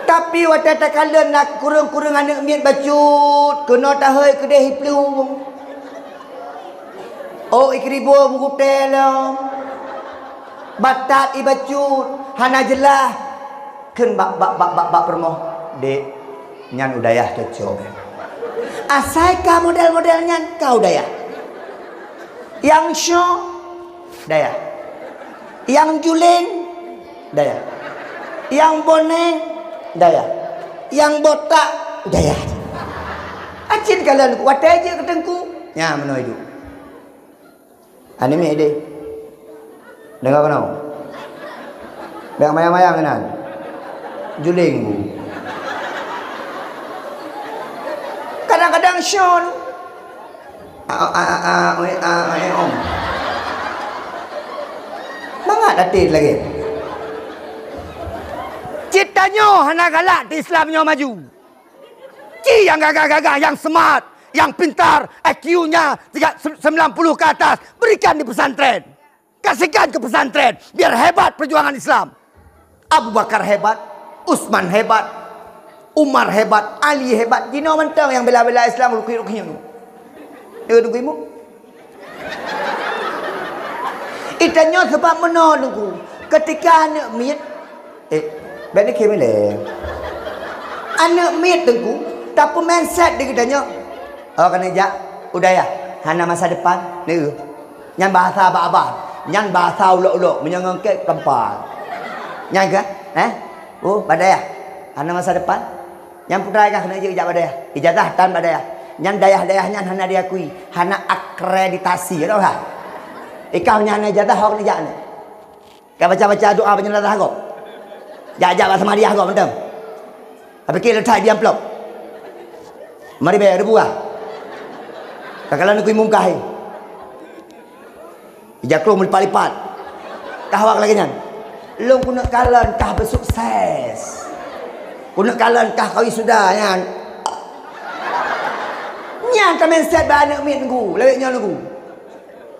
Tapi watèe takalon na kureueng-kureueng aneuk miet bacut, keunoe tahôi keudeh iplueng. Oh, ikribo meugutèe lom. Batat ibacut, hana jeulaih. Kheun bak, bak, bak, bak, bak peurumoh, "Dek, nyan u dayah cocok." Asai ka model-model nyan, ka u dayah. Nyang syoe, dayah. Nyang juléng, dayah. Nyang boneng, dayah. Nyang botak, dayah. Acit kalon watèe jeuet keu teungku, nyan meunoe iduek. Aneuk miet deh. Deungoe keunoe. Bék mayang-mayang keunan. Juléng bu. Kadang-kadang syoe. A, a, a, a, oi, a, oi, om. Mangat até lagèe. Cit tanyoe hana galak di Islam nyoe maju. Ci nyang gagah-gagah, nyang smart, nyang pintar, I Q-nya tiga, sembilan puluh ke atas, berikan di pesantren. Kasihkan ke pesantren, biar hebat perjuangan Islam. Abu Bakar hebat, Utsman hebat, Umar hebat, Ali hebat. Jinoe mantong nyang bela-bela Islam rukiek-rukiek nyoe. Ya, tunggu imu. Itanyoe sabab meunoe Teungku, keutika aneuk miet, eh, bék neukheun ilèe. Aneuk miet Teungku, tapeumen sat di geutanyoe. Oh, keuneuk jak u dayah, hana masa depan, neu. Nyan bahasa abah-abah, nyan bahasa ulok-ulok, meunyoe ngon kèk keumpal. Nyan keuh, eh? Oh, bak dayah, hana masa depan. Nyan putra ikah keuneuk jijak bak dayah. Ijazah tan bak dayah. Nyan dayah-dayah nyan hana diakui, hana akreditasi, tau ha? Ikah nyan hana ijazah, ho keuneuk jak nyan. Ka baca-baca doa peunyeuladah gob. Jak-jak bak samadiah gob mantong. Ka pike leutai di amplop. Mari bèe reubuah. Ka kalon neukui mungkah. Ija krueng meulipat-lipat. Kah awak lagèe nyan. Lôn keuneuk kalon kah beusukses. Keuneuk kalon kah kawisuda nyan. Nyan ka mindset bak aneuk miet Teungku, lawét nyoe Teungku.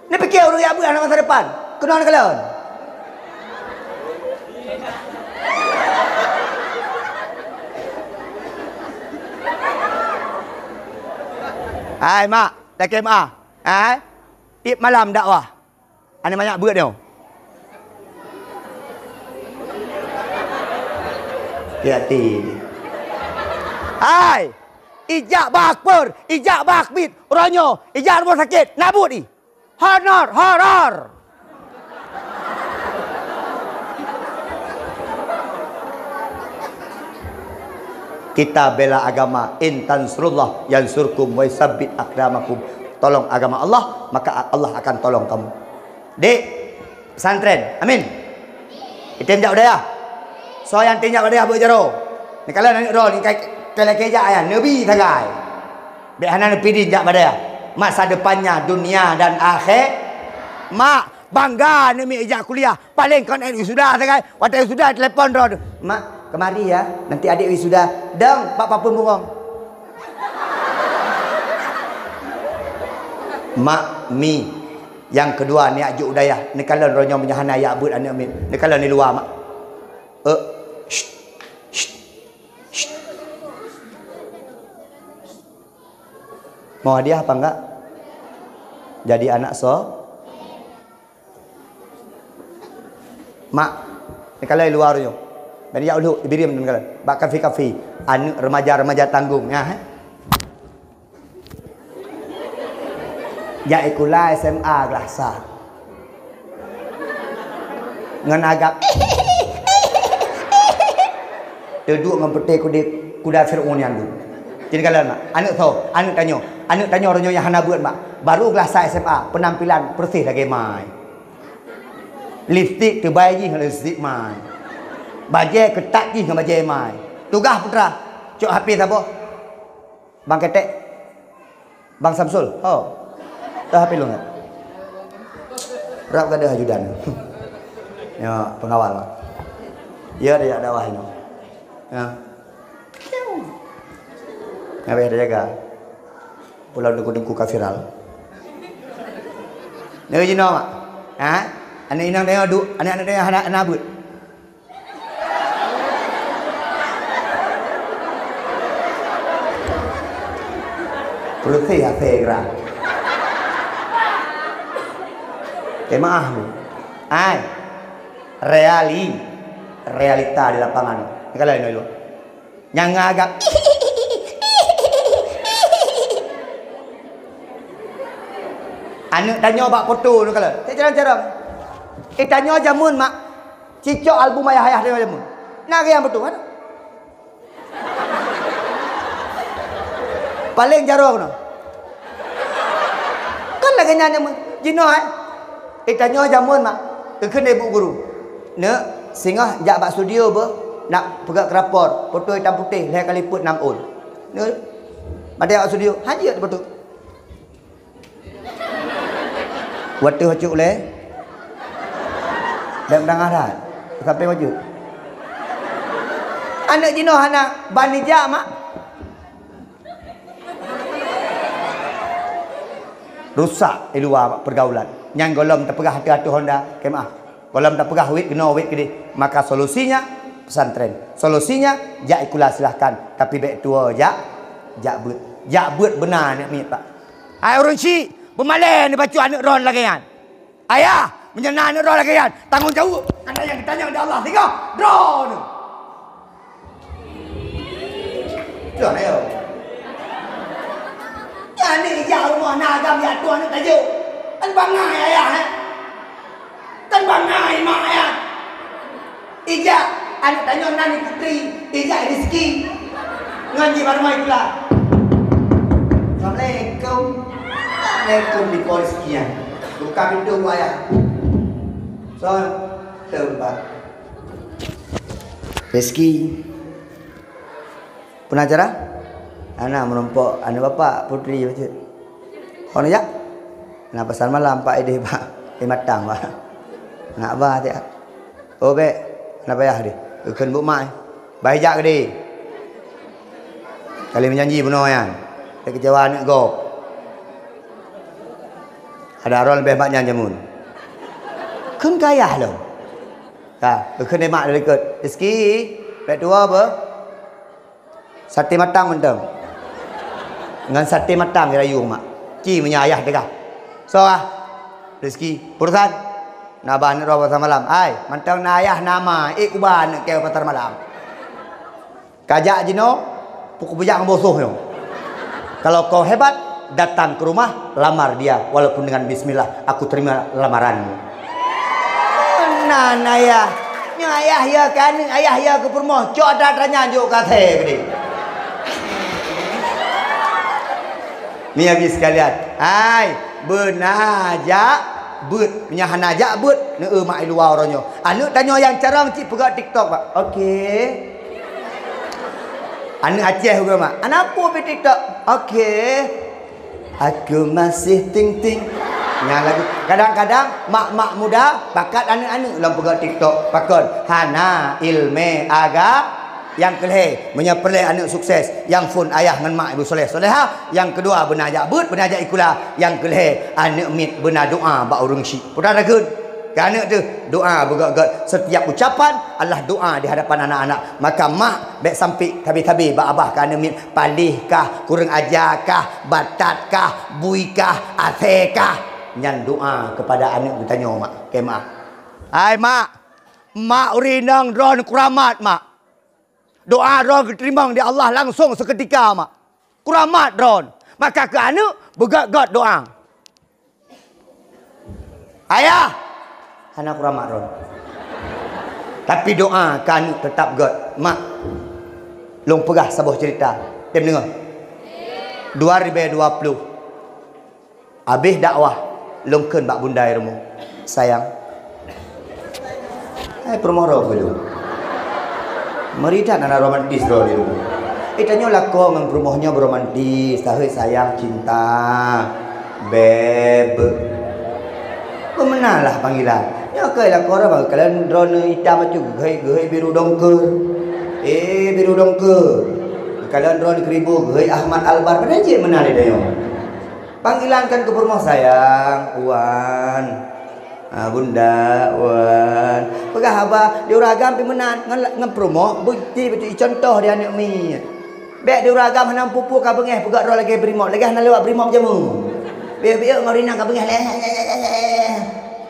Neupike ureueng jak beuet hana masa depan. Keunoe neukalon. Hai mak, lakèe mak. Hai. Tiep malam dakwah. Aneuk manyak beuet nyoe. Hati-hati. Hai! Ijak bak Akper, ijak bak Akbit, uroe nyoe, ijak rumoh sakét, na buet i. Honor, horor. Kita bela agama, in tansurullah yansurkum wa yusabbit aqdamakum. Tolong agama Allah, maka Allah akan tolong kamu. Dek, pesantren, amin. Item jak u dayah. Soe nyang tem jak u dayah beuet jaroe. Neukalon aneuk droe, neukalon keu jak ayah, neubi sagai. Bék hana neupidin jak bak dayah. Masa depannya dunia dan akhe-, mak, bangga aneuk miet ijak kuliah. Paléng kon aneuk wisuda sagai. Watèe wisuda telepon droe. "Mak, kemari ya, nanti adik wisuda." Dong, bak papeuen bungong. Mak, mi, nyang keudua neujak jok u dayah, neukalon roh nyoe meunyoe hana jak beuet aneuk miet, neukalon di luwa, mak. Eh, syt, syt, syt. Mau hadiah apa enggak? Jadi anak so-, Mak, neukalon di luwa roh nyoe. Bèk jak u lhok, di Bireuen neukalon. Bak kafe-kafe, aneuk remaja-remaja tanggung, nyan, eh. Jak sikula S M A glah sa. Ngon agam. Teuduek ngon peuté kuda, kuda Fir'aun nyan tu. Jadi kalau aneuk tho, aneuk tanyoe, aneuk tanyoe roh nyoe nyang hana beuet, mak. Baru glah sa S M A, penampilan persis lagèe mai. Lipstik teubai jih ngon lipstik mai. Bajèe keutat jih ngon bajèe mai. Tugaih putra, cok H P saboh. Bang Ketek. Bang Samsul. Ho. Dah H P lôn. Rab gadeuh ajudan. Ya, pengawal. Ya, dia dakwah inoe. Ya. Habéh dah jaga. Pulau dengku-dengku ka viral. Nyoe jinoe, mak. Ha? Aneuk inong tanyoe duek, aneuk-aneuk tanyoe hana, hana beuet. Proses asai geura. Teumaah. Ai. Reali-, realita di lapangan. Ni kalau ini dulu. Nyang agak. Aneuk tanyoe bak foto ni kalau. Cek carong-carong. Eh, tanyoe jameun, mak. Cicok album ayah-ayah tanyoe jameun. Nah, yang betul kan? Paling jaroe keunoe. Kan lagèe nyan jameun. Jinoe, eh? Eh, tanyoe jameun, mak. Geukheun lé bu guru. Neuk, singoh jak bak studio beuh, nak peugöt rapor, foto itam putéh, lhèe kali peuet nam ôn. Neuk, padahai bak studio, hana jeuet foto. Watèe bacut ulèe. Dan dangah that. Sampai bacut. Aneuk jinoe hana ban ijak, mak. Rusak di luwa, mak, pergaulan. Nyang gohlom tapeugah ateueh-ateueh honda, keumaah. Gohlom tapeugah wit keunoe, wit keudéh. Maka solusinya pesantren. Solusinya jak sikula silahkan, tapi bèk tuwoe jak, jak beuet. Jak beuet beuna aneuk miet, Pak. Hai ureueng chik, peumalèe neubacut aneuk droeneuh lagèe nyan. Ayah, meunyoe na aneuk droeneuh lagèe nyan, tanggong jaweueb keu nyang geutanyong di Allah singoh droeneuh. Droeneuh, ayo. Nyan aneuk ijak rumoh na agam jak tueng aneuk tajok. Kan bangai ayah, eh? Kan bangai mak ayah. Ijak, aneuk tanyoe nan Putri, ijak Rizki. Ngon jih baru mai pula. Assalamualaikum. Waalaikum, di Rizki nyan. Buka pintu buaya. So, tempat. Rizki. Peue na cara? Hana meurumpok aneuk bapak, Putri, bacut. Kon jak? Na pasar malam, Pak, idéh, Pak. Eh, matang, Pak. Nak ba, tiak. Oh, bèk. Hana payah deh. Geukheun bu mak, eh. Bah ijak keudéh. Kali meujanji bunoe nyan. Bèk keucewa aneuk gob. Ada aron leubeh mak nyan jameun. Kheun keu ayah lom. Ka, geukheun lé mak dari likot. Rizki, bèk tuwoe beuh. Saté matang mantong. Ngon saté matang jirayu mak. Ci meunyoe ayah teuka. Soe ah? Rizki. Peue urosan? Na ba aneuk droe pasar malam. Ai, mantong na ayah na ma, ék kuba aneuk keu pasar malam. Kajak jinoe, pukul bujak ngon bosoh nyoe. Kalau kau hebat, datang ke rumah, lamar dia, walaupun dengan bismillah, aku terima lamaranmu. Nan ayah. Nyoe ayah ya keu aneuk, ayah ya keu peurumoh. Cok atra-atra nyan jok keu asèe keudéh. Ni habis sekalian. Hai, beuna jak beuet. Meunyo hana jak beuet, neueu mak i luwa uroe nyoe. Aneuk tanyoe nyang carông cit peugöt TikTok, Pak. Oke. Aneuk Aceh juga, mak. Aneuk peue pi TikTok? Oke. Aku masih ting-ting. Nyan lagu. Kadang-kadang mak-mak muda pakat aneuk-aneuk lom peugöt TikTok. Pakon? Hana ileumèe agam. Nyang keu lhèe, meunyoe peureulèe aneuk sukses, nyang phôn ayah ngon mak Ibu Soleh Solehah. Nyang keudua, beuna jak beuet, beuna jak sikula. Nyang keu lhèe, aneuk miet beuna doa bak ureueng chik. Peue takheun? Keu aneuk teuh, doa beugöt-göt. Setiap ucapan adalah doa di hadapan anak-anak. Maka mak bèk sampé tabi-tabi bak abah keu aneuk miet, paléh kah, kureueng aja kah, batat kah, bui kah, asèe kah. Nyan doa kepada aneuk geutanyoe, mak. Oke, mak. Hai, mak. Mak ureueng inong droeneuh keuramat, mak. Doa droeneuh geuteurimong di Allah langsung seketika, mak. Keuramat droeneuh. Maka keu aneuk, beugöt-göt doa. Ayah, hana keuramat droeneuh. Tapi doa keu aneuk teutap göt. Mak, lôn peugah saboh ceurita. Tem deungö. Dua ribèe dua ploh. Abéh dakwah, lôn kheun bak bunda i rumoh, "Sayang, hai peurumoh droe keu lôn." Meuri that hana romantis droe di rumoh. Eh, tanyoe lakoe ngon peurumoh nyoe beuromantis, taheuet sayang, cinta, beb. Beumeunang lah panggilan. Nyoe keuh lakoe droe, kalon droeneuh itam bacut, geuhôi, geuhôi biru dongkeur. Eh, biru dongkeur. Kalon droeneuh keuribu, geuhôi Ahmad Albar. Padahai jeuet meunan lé tanyoe. Panggilan kan keu peurumoh, sayang, wan. Ah, bunda, wan. Peugah haba, di ureueng agam pih meunan, ngon, ngon peurumoh, bukti beutôi contoh di aneuk miet. Bèk di ureueng agam hana meupupu ka beungèh, peugöt droe lagèe brimop, lagèe hana lewat brimop jameun. Bèk-bèk ngon rinang ka beungèh, leh, leh, leh, leh, leh.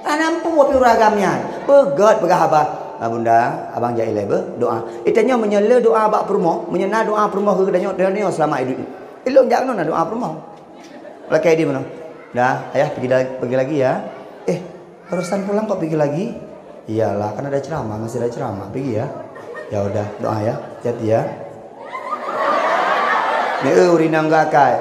Hana meupupu pih ureueng agam nyan. Peugöt peugah haba, "Ah, bunda, abang jak ilèe beuh, doa." Itanyoe meunyoe le doa bak peurumoh, meunyoe na doa peurumoh keu geutanyoe, tanyoe seulamat idup. Ilôn jak keunoe na doa peurumoh. Lakèe di meunoe. Dah, ayah pergi la-, pergi lagi ya. Eh, barusan pulang kok pergi lagi? Iyalah, kan ada ceramah, masih ada ceramah. Pergi ya. Ya udah, doa ya. Hati-hati ya. Ni, eh, ureueng inong geuh akai.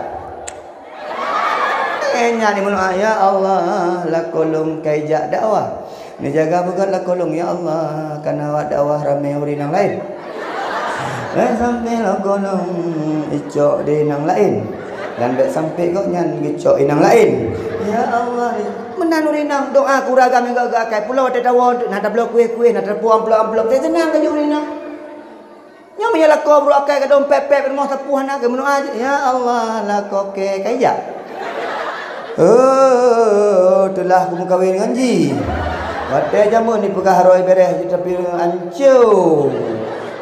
Eh, nyan ni meunoe, "Ya Allah, lakoe lôn kai jak dakwah." Neujaga beugöt lakoe lôn, "Ya Allah, kana awak dakwah ramé ureueng inong laén." Bèk sampai lakoe lôn icok di inong laén, dan bèk sampai gobnyan geucok inong laén. Ya Allah, meunan ureueng inong doa keu ureueng agam nyang geuh akai pulo watèe tawoe, na tabloe kueh-kueh, na tapuwoe amplop-amplop, teuh seunang laju ureueng inong. Nyoe meunyoe lakoe brôk akai ka dong pèp-pèp rumoh sapeue hana keu meunoe aja. Ya Allah, lakoe kèe kai jak. Oh, teulah kumeukawen ngon jih. Watèe jameun jipeugah roh bèrèh jih tapi ancô.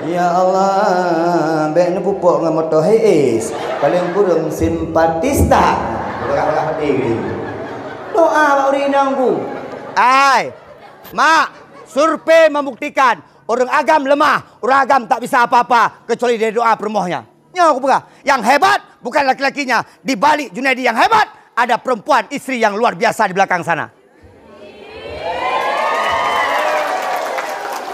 Ya Allah, bèk neupupok ngon moto Hiace. Paleng kureueng simpatista. Peugah-peugah hati. Doa bak ureueng inong ku. Ai, mak, survei membuktikan ureueng agam lemah, ureueng agam tak bisa apa-apa kecuali dari doa peurumohnya. Nyoe kupeugah, yang hebat bukan laki-lakinya. Di balik Junaidi yang hebat, ada perempuan istri yang luar biasa di belakang sana.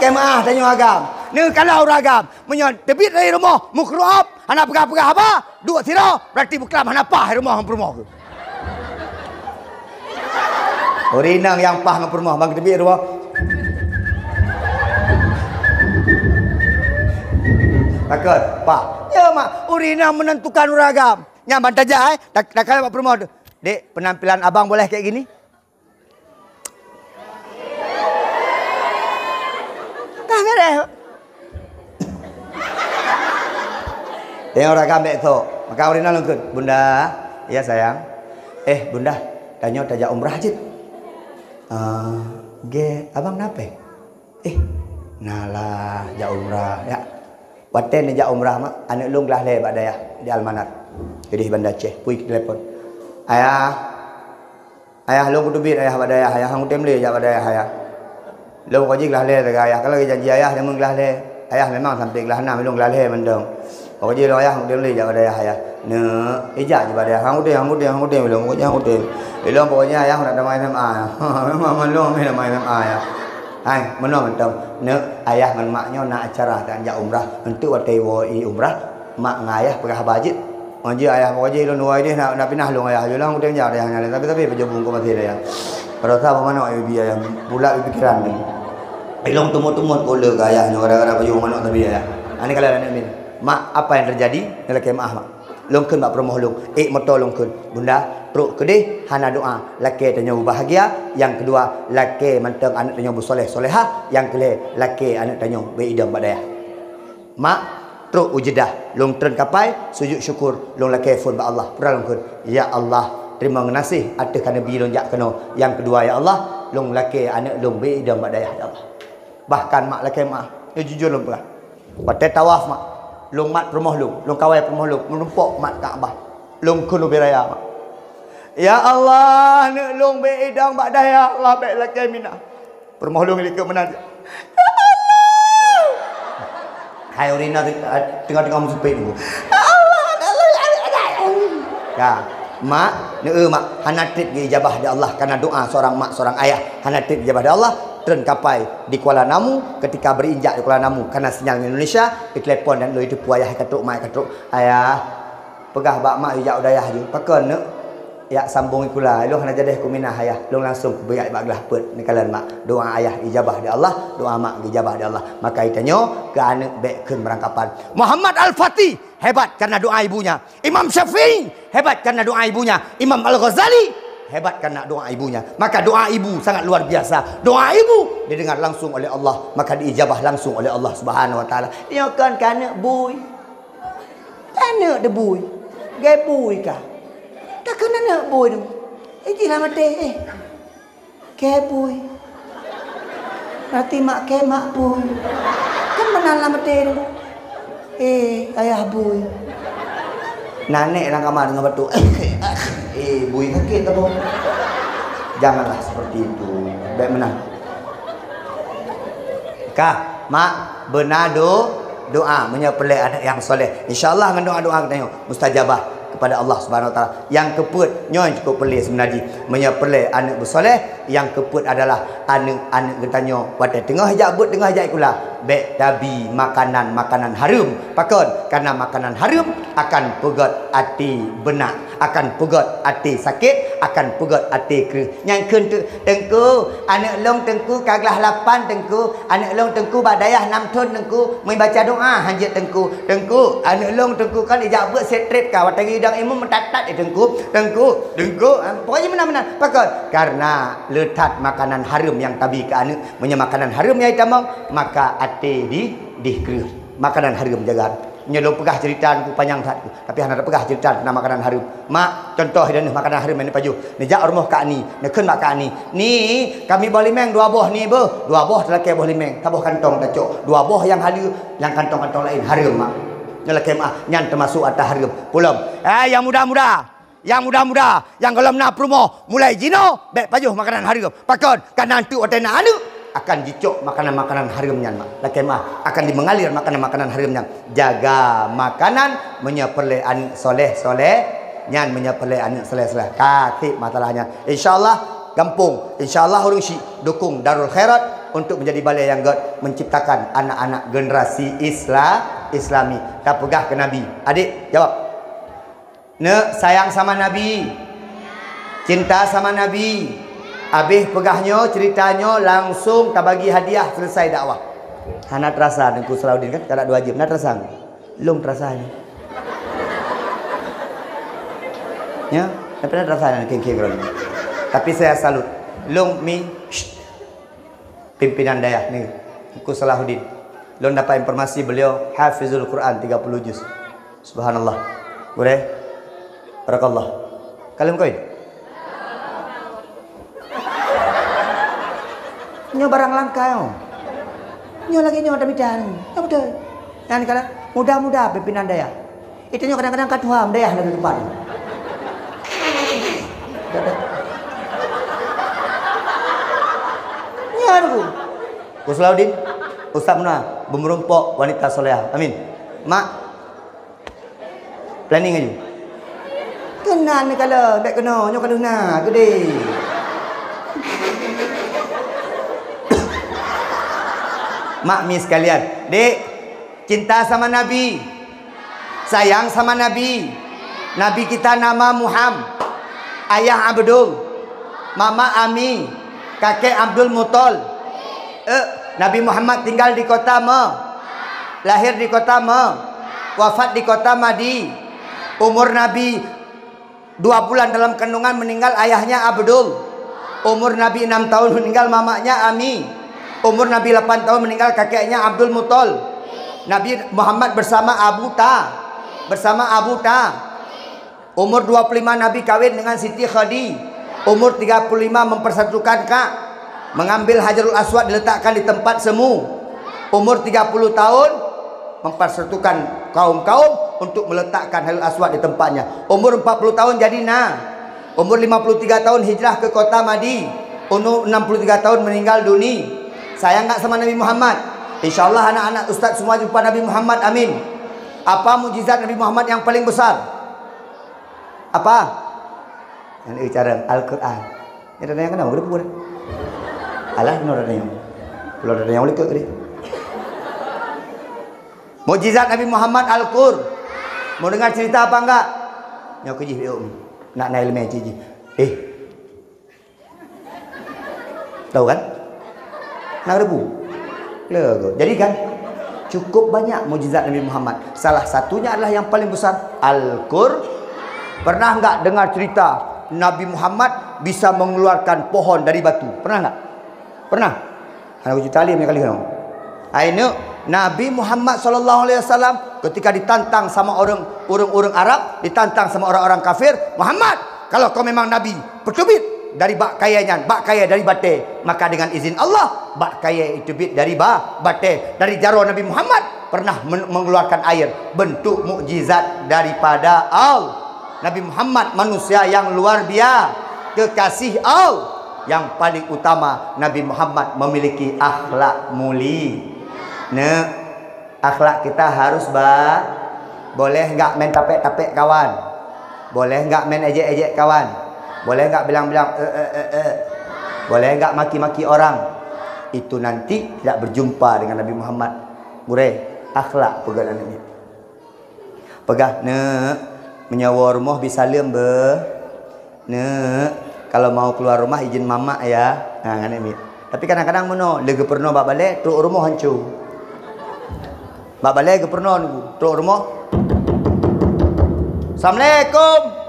Keu meu'ah tanyoe agam. Neukalon ureueng agam. Meunyoe teubiet dari rumoh, meukeureu'op, hana peugah-peugah haba, duek sidroe, berarti beuklam hana paih rumoh ngon peurumoh geuh. Ureueng inong nyang paih ngon peurumoh, ban geuteubiet rumoh. Takot, paih. Ya, mak, ureueng inong menentukan ureueng agam. Nyan ban tajak, eh. Tak, tak kala bak peurumoh tu. "Dek, penampilan abang boleh kayak gini?" Dah beres. Tengok ureueng agam bèk sok. Maka ureueng inong lôn kheun, "Bunda, ya sayang. Eh, bunda, tanyoe tajak umrah jeuet." "Ah, gèt, abang na pèng?" "Eh, na lah jak umrah, ya." Watèe neujak umrah, mak, aneuk lôn glah lhèe bak dayah di Almanat. Jadi Banda Aceh, pui telepon. "Ayah, ayah, lôn kuteubiet ayah bak dayah, ayah, han kutem lé jak bak dayah, ayah. Lôn kujih glah lhèe sagai ayah, ka lagèe janji ayah jameun glah lhèe. Ayah memang sampai glah nam, lôn glah lhèe mantong. Kujih lôn ayah, han kutem lé jak bak dayah, ayah." "Neuk, ijak jih bak dayah." "Han kutem, han kutem, han kutem lôn, pokoknya han kutem. Ilôn pokoknya ayah nak tamah S M A." Memang lôn tamah S M A, ayah. "Hai, meunoe mantong. Neuk, ayah ngon mak nyoe na acara tajak umrah. Enteuk watèe iwoe i umrah, mak ngon ayah peugah haba jeuet." "Oh, jeuet ayah, pokoknya ilôn dua idéh nak, nak pinah lôn ayah. Ilôn han kutem jak ayah nyan lé. Tapi, tapi pajoh bungkôh maté ayah. Rasa bak manok ibi ayah, bulat pikiran ni. Ilôn tumot-tumot keu lé keu ayah nyoe gara-gara pajoh manok tapi ayah." Ani kala aneuk miet. "Mak, apa yang terjadi?" Neulakèe meu'ah, mak. Lôn kheun bak peurumoh lôn, ék moto lôn kheun, "Bunda, trok keudéh hana doa, lakèe tanyoe bahagia. Nyang keudua, lakèe mantong aneuk tanyoe beusoleh-solehah. Nyang keulhèe, lakèe aneuk tanyoe beu idong bak dayah." Mak, trok u Jeddah, lôn treun kapai, sujud syukur, lôn lakèe phôn bak Allah. Peugah lôn kheun, "Ya Allah, teurimong geunaséh ateueh ka neubi lôn jak keunoe. Nyang keudua, ya Allah, lôn lakèe aneuk lôn beu idong bak dayah, ya Allah." Bahkan mak lakèe meu'ah, nyoe jujur lôn peugah. Watèe tawaf, mak, lôn mat peurumoh lôn, lôn kawai peurumoh lôn, meurumpok mat Ka'bah. Lôn kheun ubé raya, mak, "Ya Allah, aneuk lôn beu idong bak dayah, Allah, bèk lakèe minah." Peurumoh lôn likot meunan. "Ya Allah!" Hai ureueng inong teungoh-teungoh meusumpét tu. "Ya Allah, aneuk lôn." Ya. Mak, neu, mak, hana trép geuijabah di Allah karena doa seorang mak, seorang ayah. Hana trép geuijabah di Allah, treun kapai di Kuala Namu, ketika berinjak di Kuala Namu, karena sinyal Indonesia, ditelepon dan lôn iteupeu ayah ka trok, mak ka trok. "Ayah, peugah bak mak ijak u dayah ju." "Pakon, neuk?" "Ijak sambong sikula. Lôn hana jadeh kuminah, ayah. Lôn langsung kubiet bak glah peuet." Neukalon, mak, doa ayah ijabah di Allah, doa mak geuijabah di Allah. Maka geutanyoe keu aneuk bèk kheun meurangkapan. Muhammad Al-Fatih hebat karena doa ibunya. Imam Syafi'i hebat karena doa ibunya. Imam Al-Ghazali hebat karena doa ibunya. Maka doa ibu sangat luar biasa. Doa ibu didengar langsung oleh Allah, maka diijabah langsung oleh Allah Subhanahu wa Taala. Nyoe kon keu aneuk bui. Aneuk teuh bui. Gai bui ka. Takheun aneuk bui tu. Iji lah maté, eh. Gai bui. Rati mak kèe mak bui. Kan meunan lam até nyoe. Eh, ayah bui. Nanek lam kama deungon batuk. Eh, bui sakét apa? Janganlah seperti itu. Bèk meunan. Kah, mak, beuna do-, doa meunyoe peureulèe aneuk nyang soleh. Insya Allah ngon doa-doa geutanyoe mustajabah kepada Allah Subhanahu Wa Taala. Nyang keupeuet, nyoe nyang cukup peureulèe seubeuna jih. Meunyoe peureulèe aneuk beusoleh, nyang keupeuet adalah aneuk-aneuk geutanyoe watèe teungoh jak beuet, teungoh jak sikula, bèk tabi makanan-makanan hareuem. Pakon? Karena makanan hareuem akan peugöt até beunak, akan peugöt até sakét, akan peugöt até kreueh. Nyan kheun teuk, "Teungku, aneuk lôn Teungku ka glah lapan Teungku, aneuk lôn Teungku bak dayah nam thon Teungku, meubaca doa hanjeuet Teungku. Teungku, aneuk lôn Teungku kan ijak beuet setiap ka watèe geuyue dong imum meutat-tat Teungku, Teungku, Teungku." Ha, pokoknya meunan-meunan. Pakon? Karena le that makanan hareuem nyang tabi keu aneuk. Meunyoe makanan hareuem nyang itamong, maka até di, dih kreueh. Makanan hareuem jaga. Nyoe lôn peugah cerita Teungku panyang that. Tapi hana tapeugah cerita teuntang makanan hareuem. Mak, contoh ideh makanan hareuem nyang pajoh. Neujak u rumoh Kak Ni, neukheun bak Kak Ni, "Ni, kami boh limeng dua boh ni beuh." Dua boh talakèe boh limeng, saboh kantong tacok. Dua boh nyang haleue, nyang kantong-kantong laén hareuem, Mak. Nyoe lakèe meu'ah, nyan teumasok atra hareuem. Pulom. Eh, nyang muda-muda, nyang muda-muda, nyang gohlom na peurumoh, mulai jinoe bèk pajoh makanan hareuem. Pakon? Karena eunteuk watèe na aneuk akan jicok makanan-makanan hareuem nyan, Mak. Lakèe meu'ah, akan dimengalir makanan-makanan hareuem nyan. Jaga makanan, meunyoe peureulèe aneuk soleh-soleh, nyan meunyoe peureulèe aneuk soleh-soleh. Ka trép masalah nyan. Insya Allah, gampông. Insya Allah, ureueng syiek dukung Darul Khairat untuk menjadi balè nyang göt menciptakan anak-anak generasi Isla-, Islami. Tapeugah keu Nabi. Adék, jawab. Neuk sayang sama Nabi, cinta sama Nabi. Abéh peugah nyoe, cerita nyoe, langsung tabagi hadiah, selesai dakwah. Hana terasa Teungku Salahuddin kan, kada dua jam, na terasa? Lôn terasa nyoe. Ya, tapi na terasa nyoe, keng-keng droe. Tapi saya salut. Lôn mi, shh. Pimpinan dayah ni, Teungku Salahuddin. Lôn dapat informasi beliau hafizul Quran tiga puluh juz. Subhanallah. Gurèe? Barakallah. Ka lheueh meukawen? Nyoe barang langka nyoe. Nyoe lagèe nyoe ata mita nyoe. Nyoe beutôi. Nyan kala muda-muda pimpinan dayah. Itu nyoe kadang-kadang ka tuha, meudayah lagèe teumpat. Nyan ku. Ku Salahuddin, Ustaz Muna, beumeurumpok wanita solehah. Amin. Mak, planning aju. Keunan ni kala, bèk keunoe, nyoe ka lheueh na, geude. Mak mi sekalian, Dek, cinta sama Nabi. Sayang sama Nabi. Nabi kita nama Muham. Ayah Abdul. Mama Ami. Kakek Abdul Mutol. Eh, Nabi Muhammad tinggal di kota Me. Lahir di kota Me. Wafat di kota Madi. Umur Nabi dua bulan dalam kandungan meninggal ayahnya Abdul. Umur Nabi enam tahun meninggal mamanya Ami. Umur Nabi delapan tahun meninggal kakeknya Abdul Mutol. Nabi Muhammad bersama Abu Ta. Bersama Abu Ta. Umur dua puluh lima Nabi kawin dengan Siti Khadi. Umur tiga puluh lima mempersatukan Ka. Mengambil Hajarul Aswad diletakkan di tempat semu. Umur tiga puluh tahun mempersatukan kaum-kaum untuk meletakkan Hajarul Aswad di tempatnya. Umur empat puluh tahun jadi na. Umur lima puluh tiga tahun hijrah ke kota Madi. Umur enam puluh tiga tahun meninggal dunia. Sayang nggak sama Nabi Muhammad? Insya Allah anak-anak ustaz semua jumpa Nabi Muhammad. Amin. Apa mukjizat Nabi Muhammad yang paling besar? Apa? Yang cara Al-Quran. Ini ada yang kenal, udah pun. Alah, ini ada yang. Kalau ada yang udah ke. Mukjizat Nabi Muhammad Al-Qur. Mau dengar cerita apa enggak? Nyoe keu jih, yuk. Nak naik lemah cik jih. Eh. Tahu kan? Nak rebu. Lego. Jadi kan? Cukup banyak mukjizat Nabi Muhammad. Salah satunya adalah yang paling besar, Al-Qur. Pernah enggak dengar cerita Nabi Muhammad bisa mengeluarkan pohon dari batu? Pernah enggak? Pernah? Hana kucit tali meunyo ka lheueh nyoe. Hai neuk, Nabi Muhammad sallallahu alaihi wasallam ketika ditantang sama orang, ureueng-ureueng Arab, ditantang sama orang-orang kafir, "Muhammad, kalau kau memang nabi, peuteubiet Dari bak kayèe nyan, bak kayèe dari batèe. Maka dengan izin Allah, bak kayèe teubiet dari ba-, batèe. Dari jaroe Nabi Muhammad pernah men-, mengeluarkan air, bentuk mukjizat daripada Allah. Nabi Muhammad manusia yang luar biasa, kekasih Allah. Yang paling utama, Nabi Muhammad memiliki akhlak mulia. Nah, akhlak kita harus ba-, boleh enggak main tapek-tapek kawan? Boleh enggak main ejek-ejek kawan? Boleh enggak bilang-bilang, "Eh, eh, eh, eh"? Boleh enggak maki-maki orang? Itu nanti tidak berjumpa dengan Nabi Muhammad. Gurèe, akhlak peugah aneuk miet. Peugah, "Neuk, meunyoe woe rumoh bi saleuem beuh. Neuk, kalau mau keluar rumah izin mamak ya." Ha, ngon aneuk miet. Tapi kadang-kadang meunoe, lé geupeurunoe bak balèe, trok rumoh hanco. Bak balèe geupeurunoe nunggu, trok rumoh. "Assalamualaikum."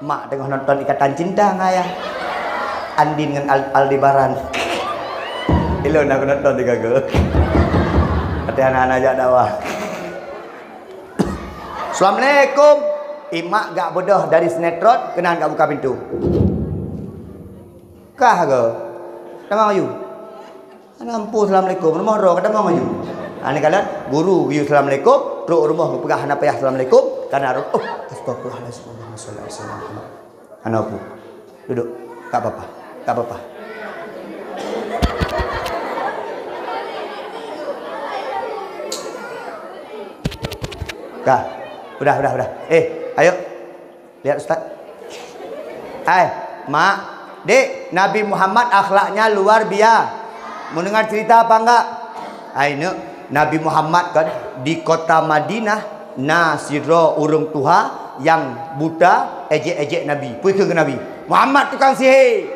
Mak teungoh nonton Ikatan Cinta ngon ayah. Andin ngon Al-, Aldebaran. Ilôn aku nonton tiga ke. Hati anak-anak jak dakwah. "Assalamualaikum." Imak gak beudôh dari sinetron, keunan gak buka pintu. "Kah ke? Tamong aju." "Hana ampu assalamualaikum, rumoh droe ka tamong aju." Ha, nyan kalon, guru geuyue assalamualaikum, trok rumoh geupeugah hana payah assalamualaikum, karena roh, oh, astagfirullahalazim, Allahumma shalli ala sayyidina Muhammad. Hana ampu. Duduk. Tak apa-apa. Tak apa-apa. Dah. Udah, udah, udah. Eh, ayo. Lihat ustaz. Hai, mak, dek, Nabi Muhammad akhlaknya luar biasa. Mau dengar cerita apa enggak? Hai, neuk, Nabi Muhammad kan di kota Madinah na sidroe ureuëng tuha nyang buta, ejek-ejek Nabi. Peue kheun keu Nabi, "Muhammad tukang sihé."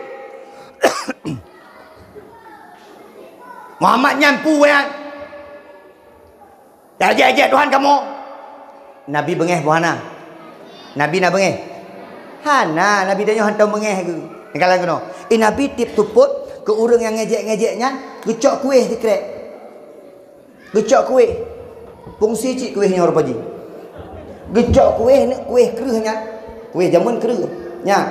"Muhammad nyan peue nyan?" "Ejek-ejek Tuhan kamoe." Nabi beungéh peue hana? Nabi na beungéh? Hana, Nabi tanyoe hantom beungéh geuh. Nikalan keunoe. Eh, Nabi tiep seupôt keu ureuëng nyang ngejek-ngejek nyan geucok kueh sikrek. Geucok kueh. Fungsi cit kueh nyoe rupa jih. Geucok kueh, kueh kreueh nyan. Kueh jameun kreueh. Nyan.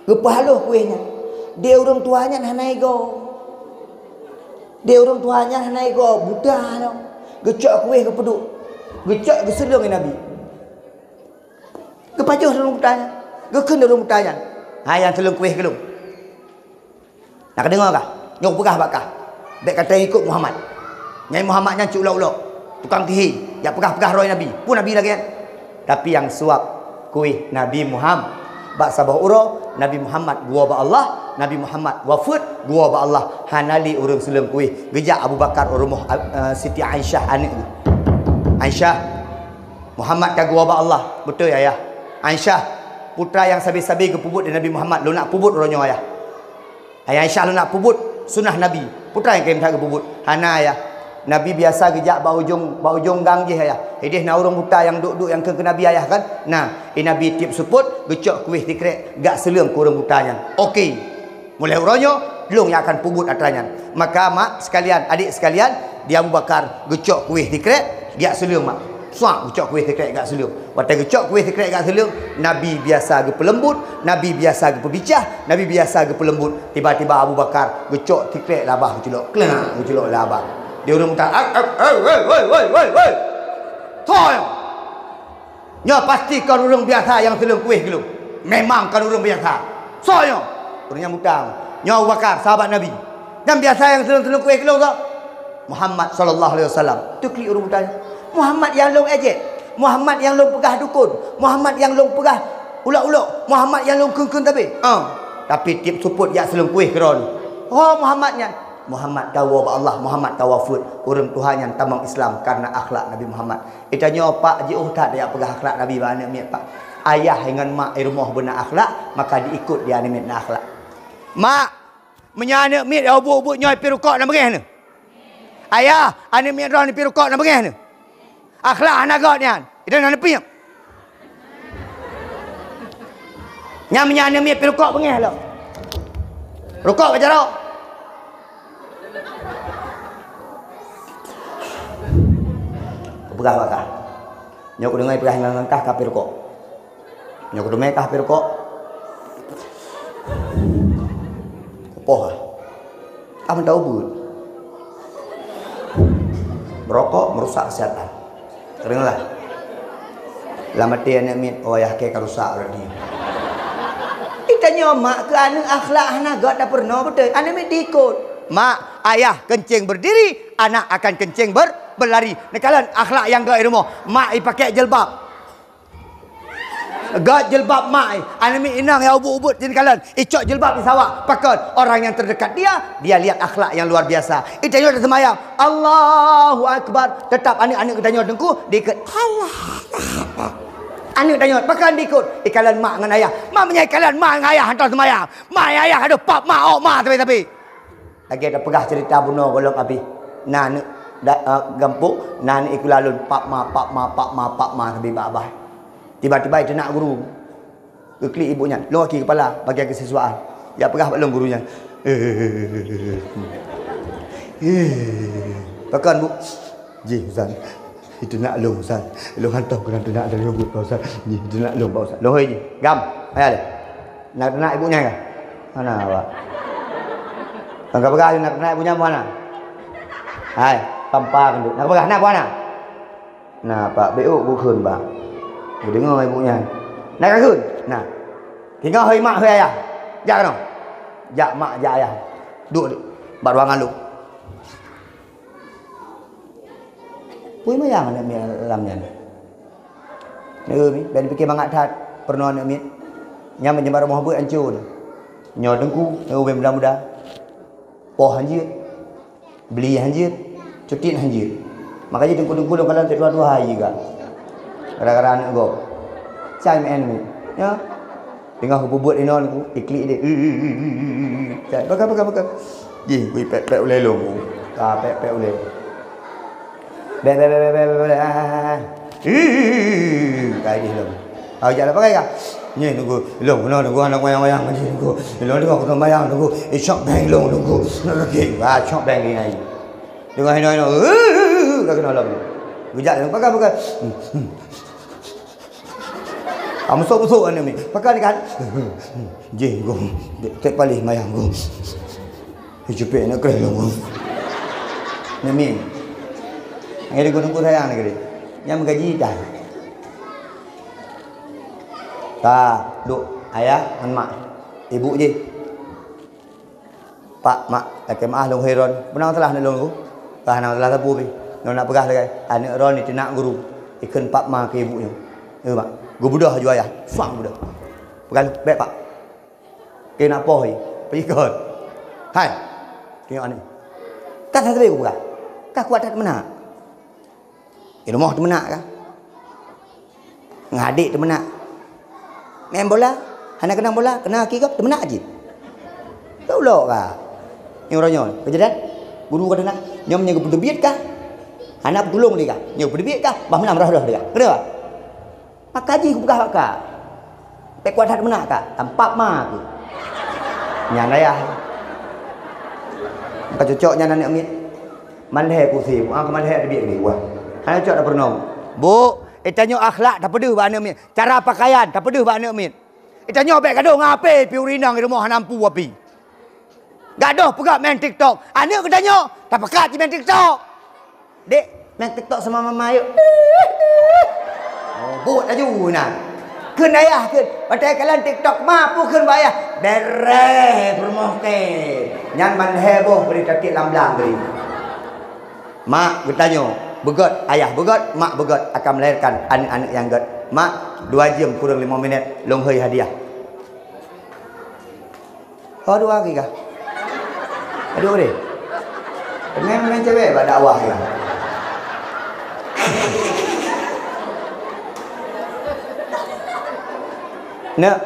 Geupeuhaloh kueh nyan. Di ureuëng tuha nyan hana igoe. Di ureuëng tuha nyan hana igoe, buta nyoe. Geucok kueh geupeuduek. Geucok geuseuleueng lé Nabi. Geupajoh ureuëng buta nyan. Geukheun ureuëng buta nyan, "Hai nyang seuleueng kueh keu lôn. Na kadeungoe kah? Nyoe kupeugah bak kah. Bék gata ikot Muhammad. Nyai Muhammad nyan cit ulok-ulok. Tukang sihé. Jak peugah-peugah droe Nabi. Peue Nabi lagée nyan?" Tapi nyang suap kueh Nabi Muhammad. Bak saboh uroe, Nabi Muhammad geuwoe bak Allah, Nabi Muhammad wafeuet geuwoe bak Allah, hana lé ureuëng seuleueng kueh. Geujak Abu Bakar u rumoh, eh, Siti Aisyah aneuk geuh. "Aisyah, Muhammad ka geuwoe bak Allah." "Beutôi, Ayah." "Aisyah, peue nyang sabe-sabe geupeubuet di Nabi Muhammad, lôn nak peubuet uroe nyoe, Ayah." "Hai Aisyah, lôn nak peubuet sunnah Nabi." "Peue nyang kayém that geupeubuet?" "Hana, Ayah. Nabi biasa geujak bak ujong, bak ujong gang jih, Ayah. Ideh na ureuëng buta nyang duek-duek nyang kheun keu Nabi, Ayah, kan? Na, eh, Nabi tiep seupôt geucok kueh sikrek gak seuleueng keu ureuëng buta nyan." "Oke. Mulai uroe nyoe, lôn nyang akan peubuet atra nyan." Maka mak sekalian, adik sekalian, di Abu Bakar geucok kueh sikrek gak seuleueng, mak. Suak geucok kueh sikrek gak seuleueng. Watée geucok kueh sikrek gak seuleueng, Nabi biasa geupeuleumbut, Nabi biasa geupeubicah, Nabi biasa geupeuleumbut. Tiba-tiba Abu Bakar geucok sikrek lam babah geuculok, klenak geuculok lam babah. Di ureuëng buta, "Ai, ai, ai, woi, woi, woi, woi, woi! Soe nyoe? Nyoe pasti kon ureuëng biasa nyang seuleueng kueh keu lôn. Memang kon ureuëng biasa. Soe nyoe?" Ureuëng nyang buta, "Nyoe Abu Bakar, sahabat Nabi. Nyang biasa nyang seuleueng-seuleueng kueh keu lôn soe?" "Muhammad sallallahu alaihi wasallam." Teuklik ureuëng buta nyan. "Muhammad nyang lôn ejek, Muhammad nyang lôn peugah dukon, Muhammad nyang lôn peugah ulok-ulok, Muhammad nyang lôn kheun-kheun tabé." "Ah, tapi tiep seupôt jak seuleueng kueh keu droeneuh." "Oh, Muhammad nyan." "Muhammad ka woe bak Allah, Muhammad ka wafeuet." Ureuëng tuha nyan tamong Islam karena akhlak Nabi Muhammad. Geutanyoe, Pak, jiôh that jak peugah akhlak Nabi bak aneuk miet, Pak. Ayah ngon mak i rumoh beuna akhlak, maka diikot di aneuk miet na akhlak. Mak, meunyoe aneuk miet nyang ubit-ubit nyoe pi rukok na beungéh neuh. Ayah, aneuk miet droeneuh pi rukok na beungéh neuh. Akhlak hana göt nyan. Itu na neupiep. Nyan meunyoe aneuk miet pi rukok beungéh lom. Rukok bak jaroe. Kupeugah bak kah. Nyoe kudeungoe peugah ngon kah ka pi rukok. Nyoe kuteumé kah pi rukok. Oh, ah, mantong ubeut. Merokok merusak kesehatan. Kedengalah. Lam até aneuk miet, oh, ayah kèe ka rusak berarti. Ditanyoe mak keu aneuk akhlak hana göt tapeurunoe beutôi. Aneuk miet diikot. Mak, ayah kencing berdiri, anak akan kencing ber-, berlari. Neukalon akhlak nyang göt di rumoh. Mak ipakèk jilbab. Göt jilbab mak i. Aneuk miet inong nyang ubeut-ubeut di neukalon. Icok jilbab isawak. Pakon? Orang yang terdekat dia, dia lihat akhlak yang luar biasa. Ditanyoe taseumayang, Allahu Akbar. Tetap aneuk-aneuk geutanyoe teungku diikot. Allahu Akbar. Aneuk tanyoe pakon diikot? Ikalon mak ngon ayah. Mak meunyoe ikalon mak ngon ayah hantom seumayang. Mak ngon ayah adoh pap mak, ôk mak sabe-sabe. Lagèe tapeugah ceurita bunoe gohlom abéh. Na aneuk da-, eh, gampông, na aneuk sikula lôn, pap ma, pap ma, pap ma, pap ma, sabe bak babah. Tiba-tiba iteunak guru. Geuklik ibu nyan, lôn aki keupala bagian kesiswaan. Jak peugah bak lôn guru nyan. Pakon, Bu? Jih, Ustaz. Iteunak lôn, Ustaz. Lôn hantom keunan teunak dari rambut, Pak Ustaz. Jih, iteunak lôn, Pak Ustaz. Lôn hôi jih. Gam, ayah lé. Na teunak ibu nyan kah? Hana, Pak. Ka peugah na teunak ibu nyan, hana? Hai, tampa keuneuk. Na peugah na, hana? Na, Pak, beuôk bukheun, Pak. Geudeungoe ibu nyan. Na kakheun? Na. Singoh hôi mak, hôi ayah. Jak keunoe. Jak mak, jak ayah. Duek, duek. Bak ruangan lôn. Peue manyang aneuk miet lam nyan? Neu, bèk pike mangat that peurunoe aneuk miet. Nyan meunyoe bak rumoh beuet ancô. Nyoe teungku, neu ubé muda-muda. Poh hanjeuet. Beli hanjeuet, cutit hanjeuet. Makajih teungku-teungku lôn kalon teuk dua-dua hai jiga. Gara-gara aneuk gob. Cai meu'en mi. Ya. Teungoh geububuet inoe ku, iklik deh. Cai, pakai, pakai, pakai. Jih, kui pek-pek ulèe lôn. Ah, pek-pek ulèe. Bek, bek, bek, bek, bek, bek, ah, ah, ah. Ih, kai dih lom. Au jak lah pakai kah? Nyi nunggu, lom kena nunggu anak wayang-wayang nyi nunggu. Lom tengok kena bayang nunggu. Eh, cok beng lom nunggu. Nak lagi. Wah, cok beng ni ai. Tengok hino hino. Eh, ka kena lom. Gejak lom pakai pakai. Hmm, hmm. Ah, musuk-musuk aneuk mi. Pakai ni kan. Jih gong. Tek palih mayang gong. Icupék aneuk keuréh lôn. Nyan mieng. Nyang di gunong sayang negeri. Nyang meugaji dah. Ka, duek ayah ngon mak. Ibu jih. Pak, mak, lakèe meu'ah lôn hôi ron. Peue na masalah aneuk lôn ku? Ka hana masalah sapeue pih. Lôn nak peugah lagèe aneuk ron iteunak guru. Ikheun pap ma keu ibu nyoe. Eh, mak. Geubeudôh aju ayah. Suang beudôh. Peugah, bèk, Pak. Keu na poh, eh. Peue jikheun? Hai. Tengok ni. Kan sabe kupeugah. Ka kuat that meunak. Di rumoh teumeunak kah? Ngon adék teumeunak. Main bola, hana keunong bola, keunong aki gob teumeunak jih. Ka ulok kah? Nyang uroe nyoe, keujedan. Guru ka teunak. Nyoe meunyoe geupeuteubiet kah? Hana peutulông lé kah? Nyoe geupeuteubiet kah? Bah meunan roh-roh lé kah? Keudroe? Maka jih kupeugah bak kah, bèk kuat that meunak kah, tampap ma keuh. Nyan ayah. Maka cocok nyan aneuk miet. Mandhé kusi, buah keu mandhé teubiet di buah. Hana cocok tapeurunoe. Bu, eh, tanyoe akhlak tapeudeuh bak aneuk miet. Cara pakaian tapeudeuh bak aneuk miet. Eh, tanyoe bèk gadôh ngon HP, piôh ureueng inong di rumoh hana mampu api. Gadôh peugah main TikTok. Aneuk geutanyoe tapeugah jimain TikTok. Dek, main TikTok sama mama yuk. Oh, buet laju na. Kheun ayah kheun, watèe kalon TikTok ma peue kheun bak ayah. Bereh peurumoh kèe. Nyan mandhé boh bri tatit lam blang bri. Mak geutanyoe beugöt, ayah beugöt, mak beugöt akan melahirkan aneuk-aneuk nyang göt. Mak, dua jeuem kureueng limong minèt lôn hôi hadiah. Oh, dua lagi kah? Aduh deh. Peumain-peumain cewek bak dakwah ya. Nak,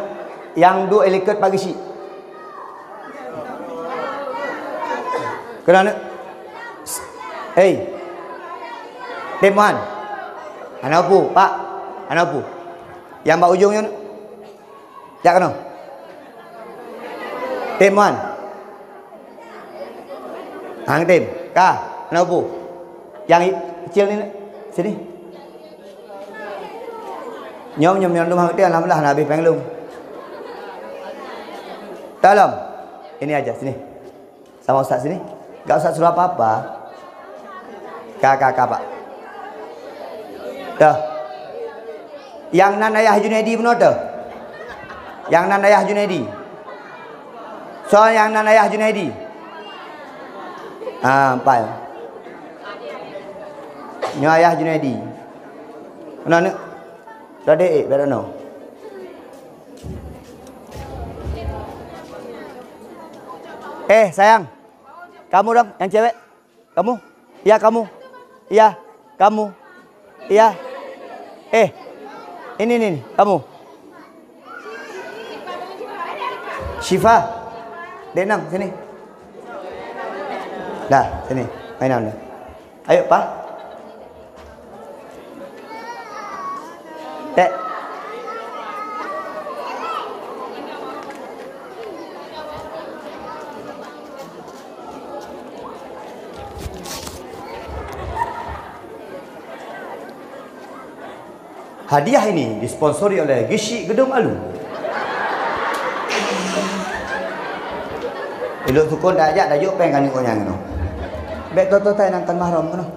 nyang duek likot pagi sih. Kenapa nak? Hei. Temuan. Anak apa, Pak? Anak apa? Yang bak ujung nyoe. Jak keunoe. Tem wan. Hang tem. Ka. Keunoe bu. Nyang i-, kecil ni, sini. Nyom, nyom, nyom, nyom, hang tem, alhamdulillah, na habéh péng lom. Tolong. Ini aja, sini. Sama ustaz sini. Enggak usah suruh apa-apa. Ka, ka, ka, Pak. Dah. Yang nan ayah Junaidi bunoe teuh? Yang nan ayah Junaidi? Soe nyang nan ayah Junaidi? Ah, empat. Nyoe ayah Junaidi. Mana ni? Sudah dek, eh, berak no. Eh, sayang. Kamu dong, yang cewek. Kamu? Iya, kamu. Iya, kamu. Iya. Eh, ini nih, nih, kamu. Syifa. Dek Nam, sini. Dah, sini. Main Nam dah. Ayo, Pa. Dek. Hadiah ini disponsori oleh Gisi Gedong Alu. Ilok sukon dak jak tajuk peng kani konyang keno. Bek toto tai nang tan mahram keno.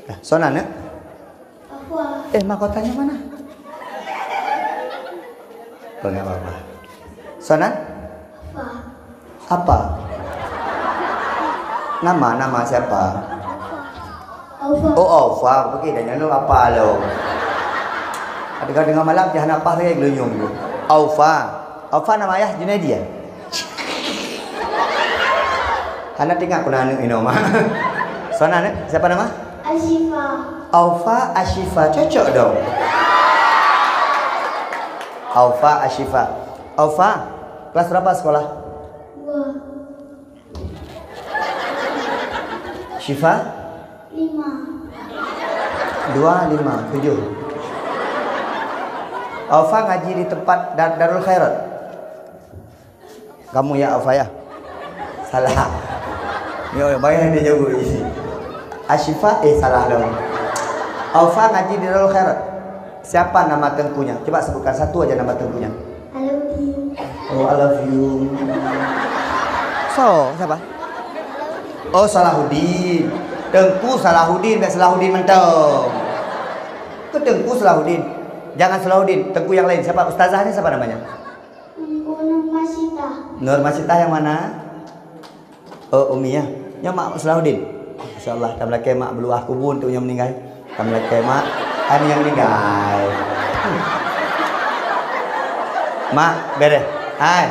Nah, sonan ya? Apa? Eh, mahkotanya mana? Oh, enggak apa-apa. Sonan? Apa? Apa? Nama, nama siapa? Aufa. Oh, Aufa. Pergi dah nyanyi apa lo? Ada dengar malam jangan apa saya gelonyong tu. Aufa. Aufa nama ayah Junaidi ya? Hana tinggal kuna aneuk inoe mah. Sonan eh? Siapa nama? Asyifa. Aufa Asyifa cocok dong. Aufa Asyifa. Aufa, kelas berapa sekolah? Dua. Syifa? Lima. Dua, lima, tujuh. Aufa ngaji di tempat Dar-, Darul Khairat. Kamu ya, Aufa, ya? Salah. Yo, bayar dia jawab isi. Asyifa, eh, salah dong. Aufa ngaji di Darul Khairat. Siapa nama tengkunya? Coba sebutkan satu aja nama tengkunya. Alauddin. Oh, I love you. So, siapa? Oh, Salahuddin. Tengku Salahuddin, bukan Salahuddin mentong. Ke Tengku Salahuddin? Jangan Salahuddin, Tengku yang lain. Siapa ustazahnya, siapa namanya? Tengku Nur Masita. Nur Masita yang mana? Oh, Umi ya. Nyoe Mak Salahuddin. Insya Allah, tameulakée Mak beuluah kubur untuk nyang meninggal. Tameulakée Mak, hai nyang meninggal. Mak, beres. Hai.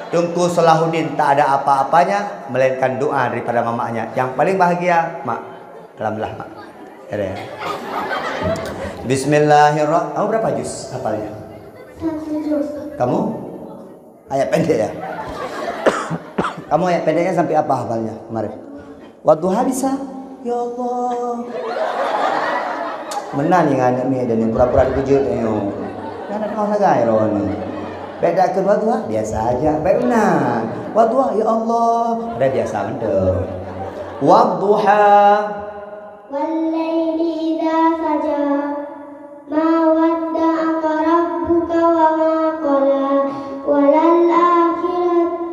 Tengku Salahuddin tak ada apa-apanya melainkan doa daripada mamaknya. Yang paling bahagia, Mak. Alhamdulillah, Mak. Beres. Bismillahirrahmanirrahim. Kamu berapa juz hafalnya? Satu juz. Kamu? Ayat pendek ya? Kamu ayat pendeknya sampai apa hafalnya kemarin? Wadduha bisa? Ya Allah. Meunan ni ngan aneuk miet dan pura-pura dikeujot nyoe. Nyan ada masa gai roh ni. Beda ke wadduha? Biasa aja. Baik benar. Wadduha, ya Allah. Ada biasa betul. Wadduha. Wallaili idza saja. Ma wadda'aka rabbuka wa ma qala. Walal akhiratu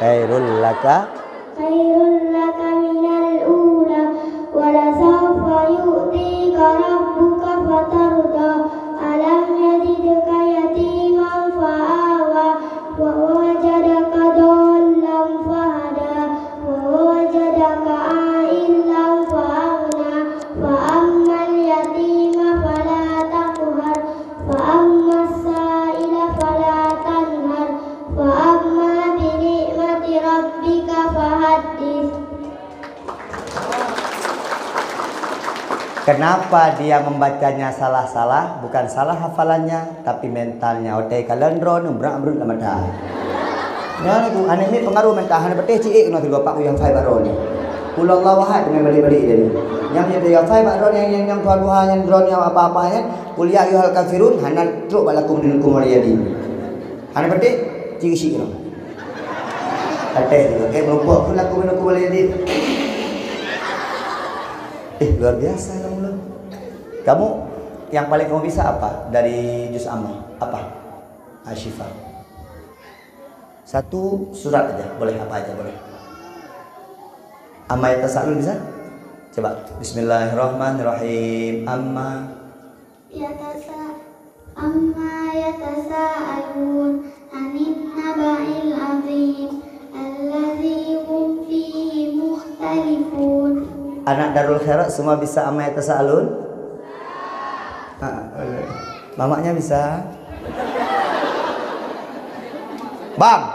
khairul laka. Khairul laka minal ula. Wa la sawfa yu'tika rabbuka fatarda. Alam yajidka yatiman fa'awa. Wa wajadaka dhallan fahada. Wa wajadaka a'ilan fa'aghna. Fa ammal yatima fala taqhar. Fa ammas sa'ila fala tanhar. Fa amma bi ni'mati rabbika fahaddits. Kenapa dia membacanya salah-salah? Bukan salah hafalannya, tapi mentalnya. Otai kalon droeneuh brak-bruk lam mata. Nyan aku, aneuk miet pengaruh mental, hana beuteh ciek keunoe tiga pak yang fai bak droeneuh. Qul huwallahu ahad, dengan balik-balik dia ni. Nyang meunyoe tiga fai bak droeneuh, nyang, nyang, nyang tuha-tuha, nyang droeneuh, nyang apa-apa, nyang, qul ya ayyuhal kafirun, hana trok bak lakum dinukum waliyadin. Hana beuteh, ciek-ciek keunoe. Até juga, eh, meureumpok pun aku kena kubalai jadi. Eh, luar biasa kamu, loh. Kamu yang paling kamu bisa apa dari juz Amma? Apa? Asyifa. Satu surat aja, boleh, apa aja boleh. Amma yatasaalun bisa? Coba. Bismillahirrahmanirrahim. Amma yatasa-, amma yatasaalun anin naba'il azim alladzi hum fihi mukhtalifun. Anak Darul Khairat semua bisa amma yatasaalun? Ha, boleh. Mamaknya bisa? Bang,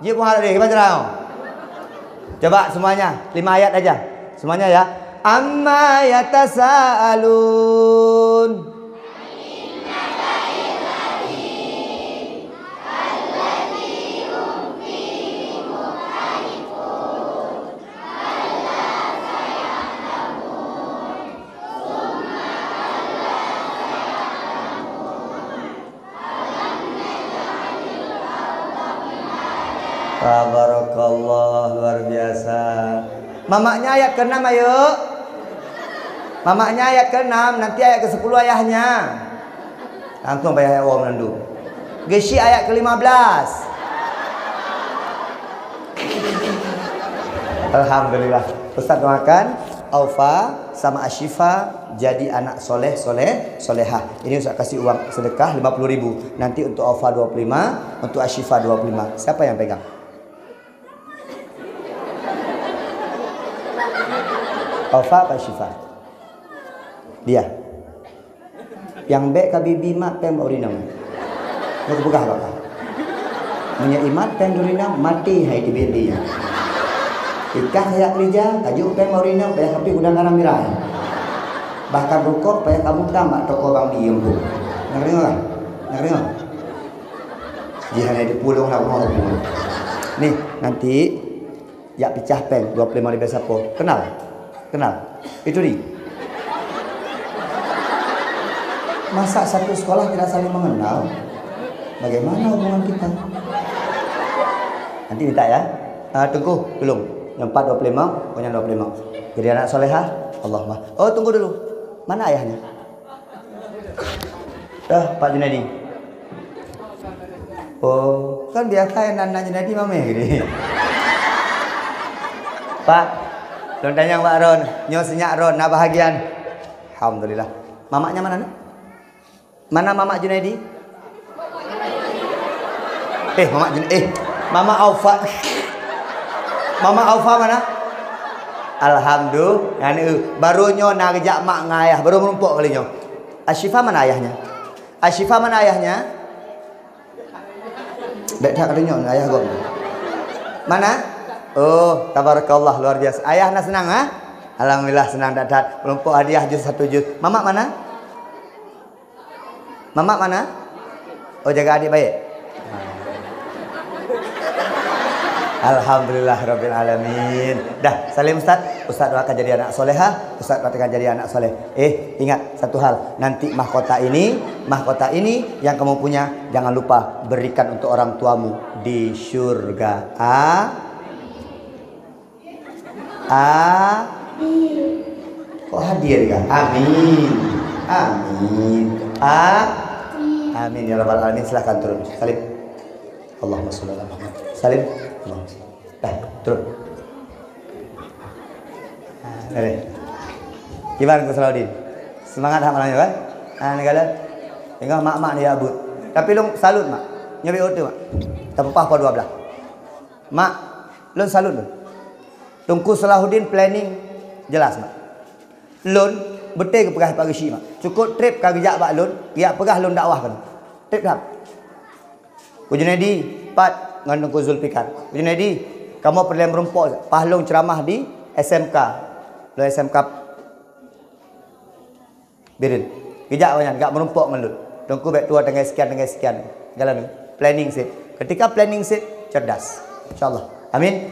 jeuet peungharabi, kiban cara? Coba semuanya, lima ayat aja. Semuanya ya. Amma yatasaalun. Tabarakallah, luar biasa. Mamaknya ayat keenam, ayo. Mamaknya ayat keenam, nanti ayat kesepuluh ayahnya. Langsung payah ayat wong nandu. Geusyik ayat kelima belas. Alhamdulillah. Ustaz doakan Aufa sama Asyifa jadi anak soleh, soleh, solehah. Ini Ustaz kasih uang sedekah lima puluh ribu. Nanti untuk Aufa dua puluh lima, untuk Asyifa dua puluh lima. Siapa yang pegang? Aufa apa Asyifa? Dia. Nyang bèk ka bibi mat péng bak ureueng inong. Nyoe kupeugah bak kah. Meunyoe imat péng di ureueng inong, maté hai teubiet lé nyan. Ikah kajak keurija, kajok péng bak ureueng inong, payah kapit gudang garam mirah. Bahkan rukok payah kamutam bak toko Bang Di Empu. Nyang deungoe? Nyang deungoe? Jih hana teupeue lôn lam rumoh teupeue. Nih, nanti jak picah péng dua puluh lima ribèe sapo. Kenal? Kenal? Itu di. Masa satu sekolah tidak saling mengenal? Bagaimana hubungan kita? Nanti minta ya. Ah, Teungku, tolong. Nyang pat dua puluh lima, pokoknya dua puluh lima. Jadi anak solehah, Allahumma. Oh, tunggu dulu. Mana ayahnya? Dah, Pak Junaidi. Oh, kan biasa yang nan, nan Junaidi mameh gini. Pak, lôn tanyong bak Ron, nyoe sinyak Ron, na bahagian. Alhamdulillah. Mamaknya mana ni? Mana mamak Junaidi? Eh, mamak Jun-, eh, mamak Aufa. Mamak Aufa mana? Alhamdulillah. Baru nyoe na geujak mak ngon ayah, baru meurumpok kali nyoe. Asyifa mana ayahnya? Asyifa mana ayahnya? Bèk that ka tanyong ayah gob. Mana? Oh, tabarakallah, luar biasa. Ayah na seunang, ha? Alhamdulillah, seunang that-that. Meurumpok hadiah jus satu jus. Mamak mana? Mamak mana? Oh, jaga adik baik. Alhamdulillah rabbil alamin. Dah, salim Ustaz. Ustaz doakan jadi anak solehah, Ustaz doakan jadi anak soleh. Eh, ingat satu hal, nanti mahkota ini, mahkota ini yang kamu punya, jangan lupa berikan untuk orang tuamu di syurga. A-, a-, kok hadir kan? Amin. Amin. A-, amin ya rabbal alamin. Silahkan turun. Salim. Allahumma sholli ala Muhammad. Salim. Allahumma sholli. Dah, turun. Ha, boleh. Kiban Teungku Salahuddin. Semangat hak malam ni, kan? Ha, ni kala. Tengok mak-mak ni ya, Abut. Tapi lôn salut, Mak. Nyoe bèk oto, Mak. Tapapah pukul dua belas. Mak, lôn salut lôn. Teungku Salahuddin planning jelas, Mak. Lôn beutôi geupeugah Pak Geuchik, Mak. Cukôp trép ka geujak bak lôn, geujak peugah lôn dakwah keunoe. Trép that. Ku Junaidi, pat ngon Teungku Zulfikar. Ku Junaidi, kamoe peureulèe meurumpok, paih lôn ceuramah di S M K. Lôn S M K Bireuen. Geujak awak nyan, geujak meurumpok ngon lôn. Teungku bèk tuwoe tanggai sekian, tanggai sekian. Galak nyoe, planning seb. Ketika planning seb, cerdas. Insya Allah. Amin.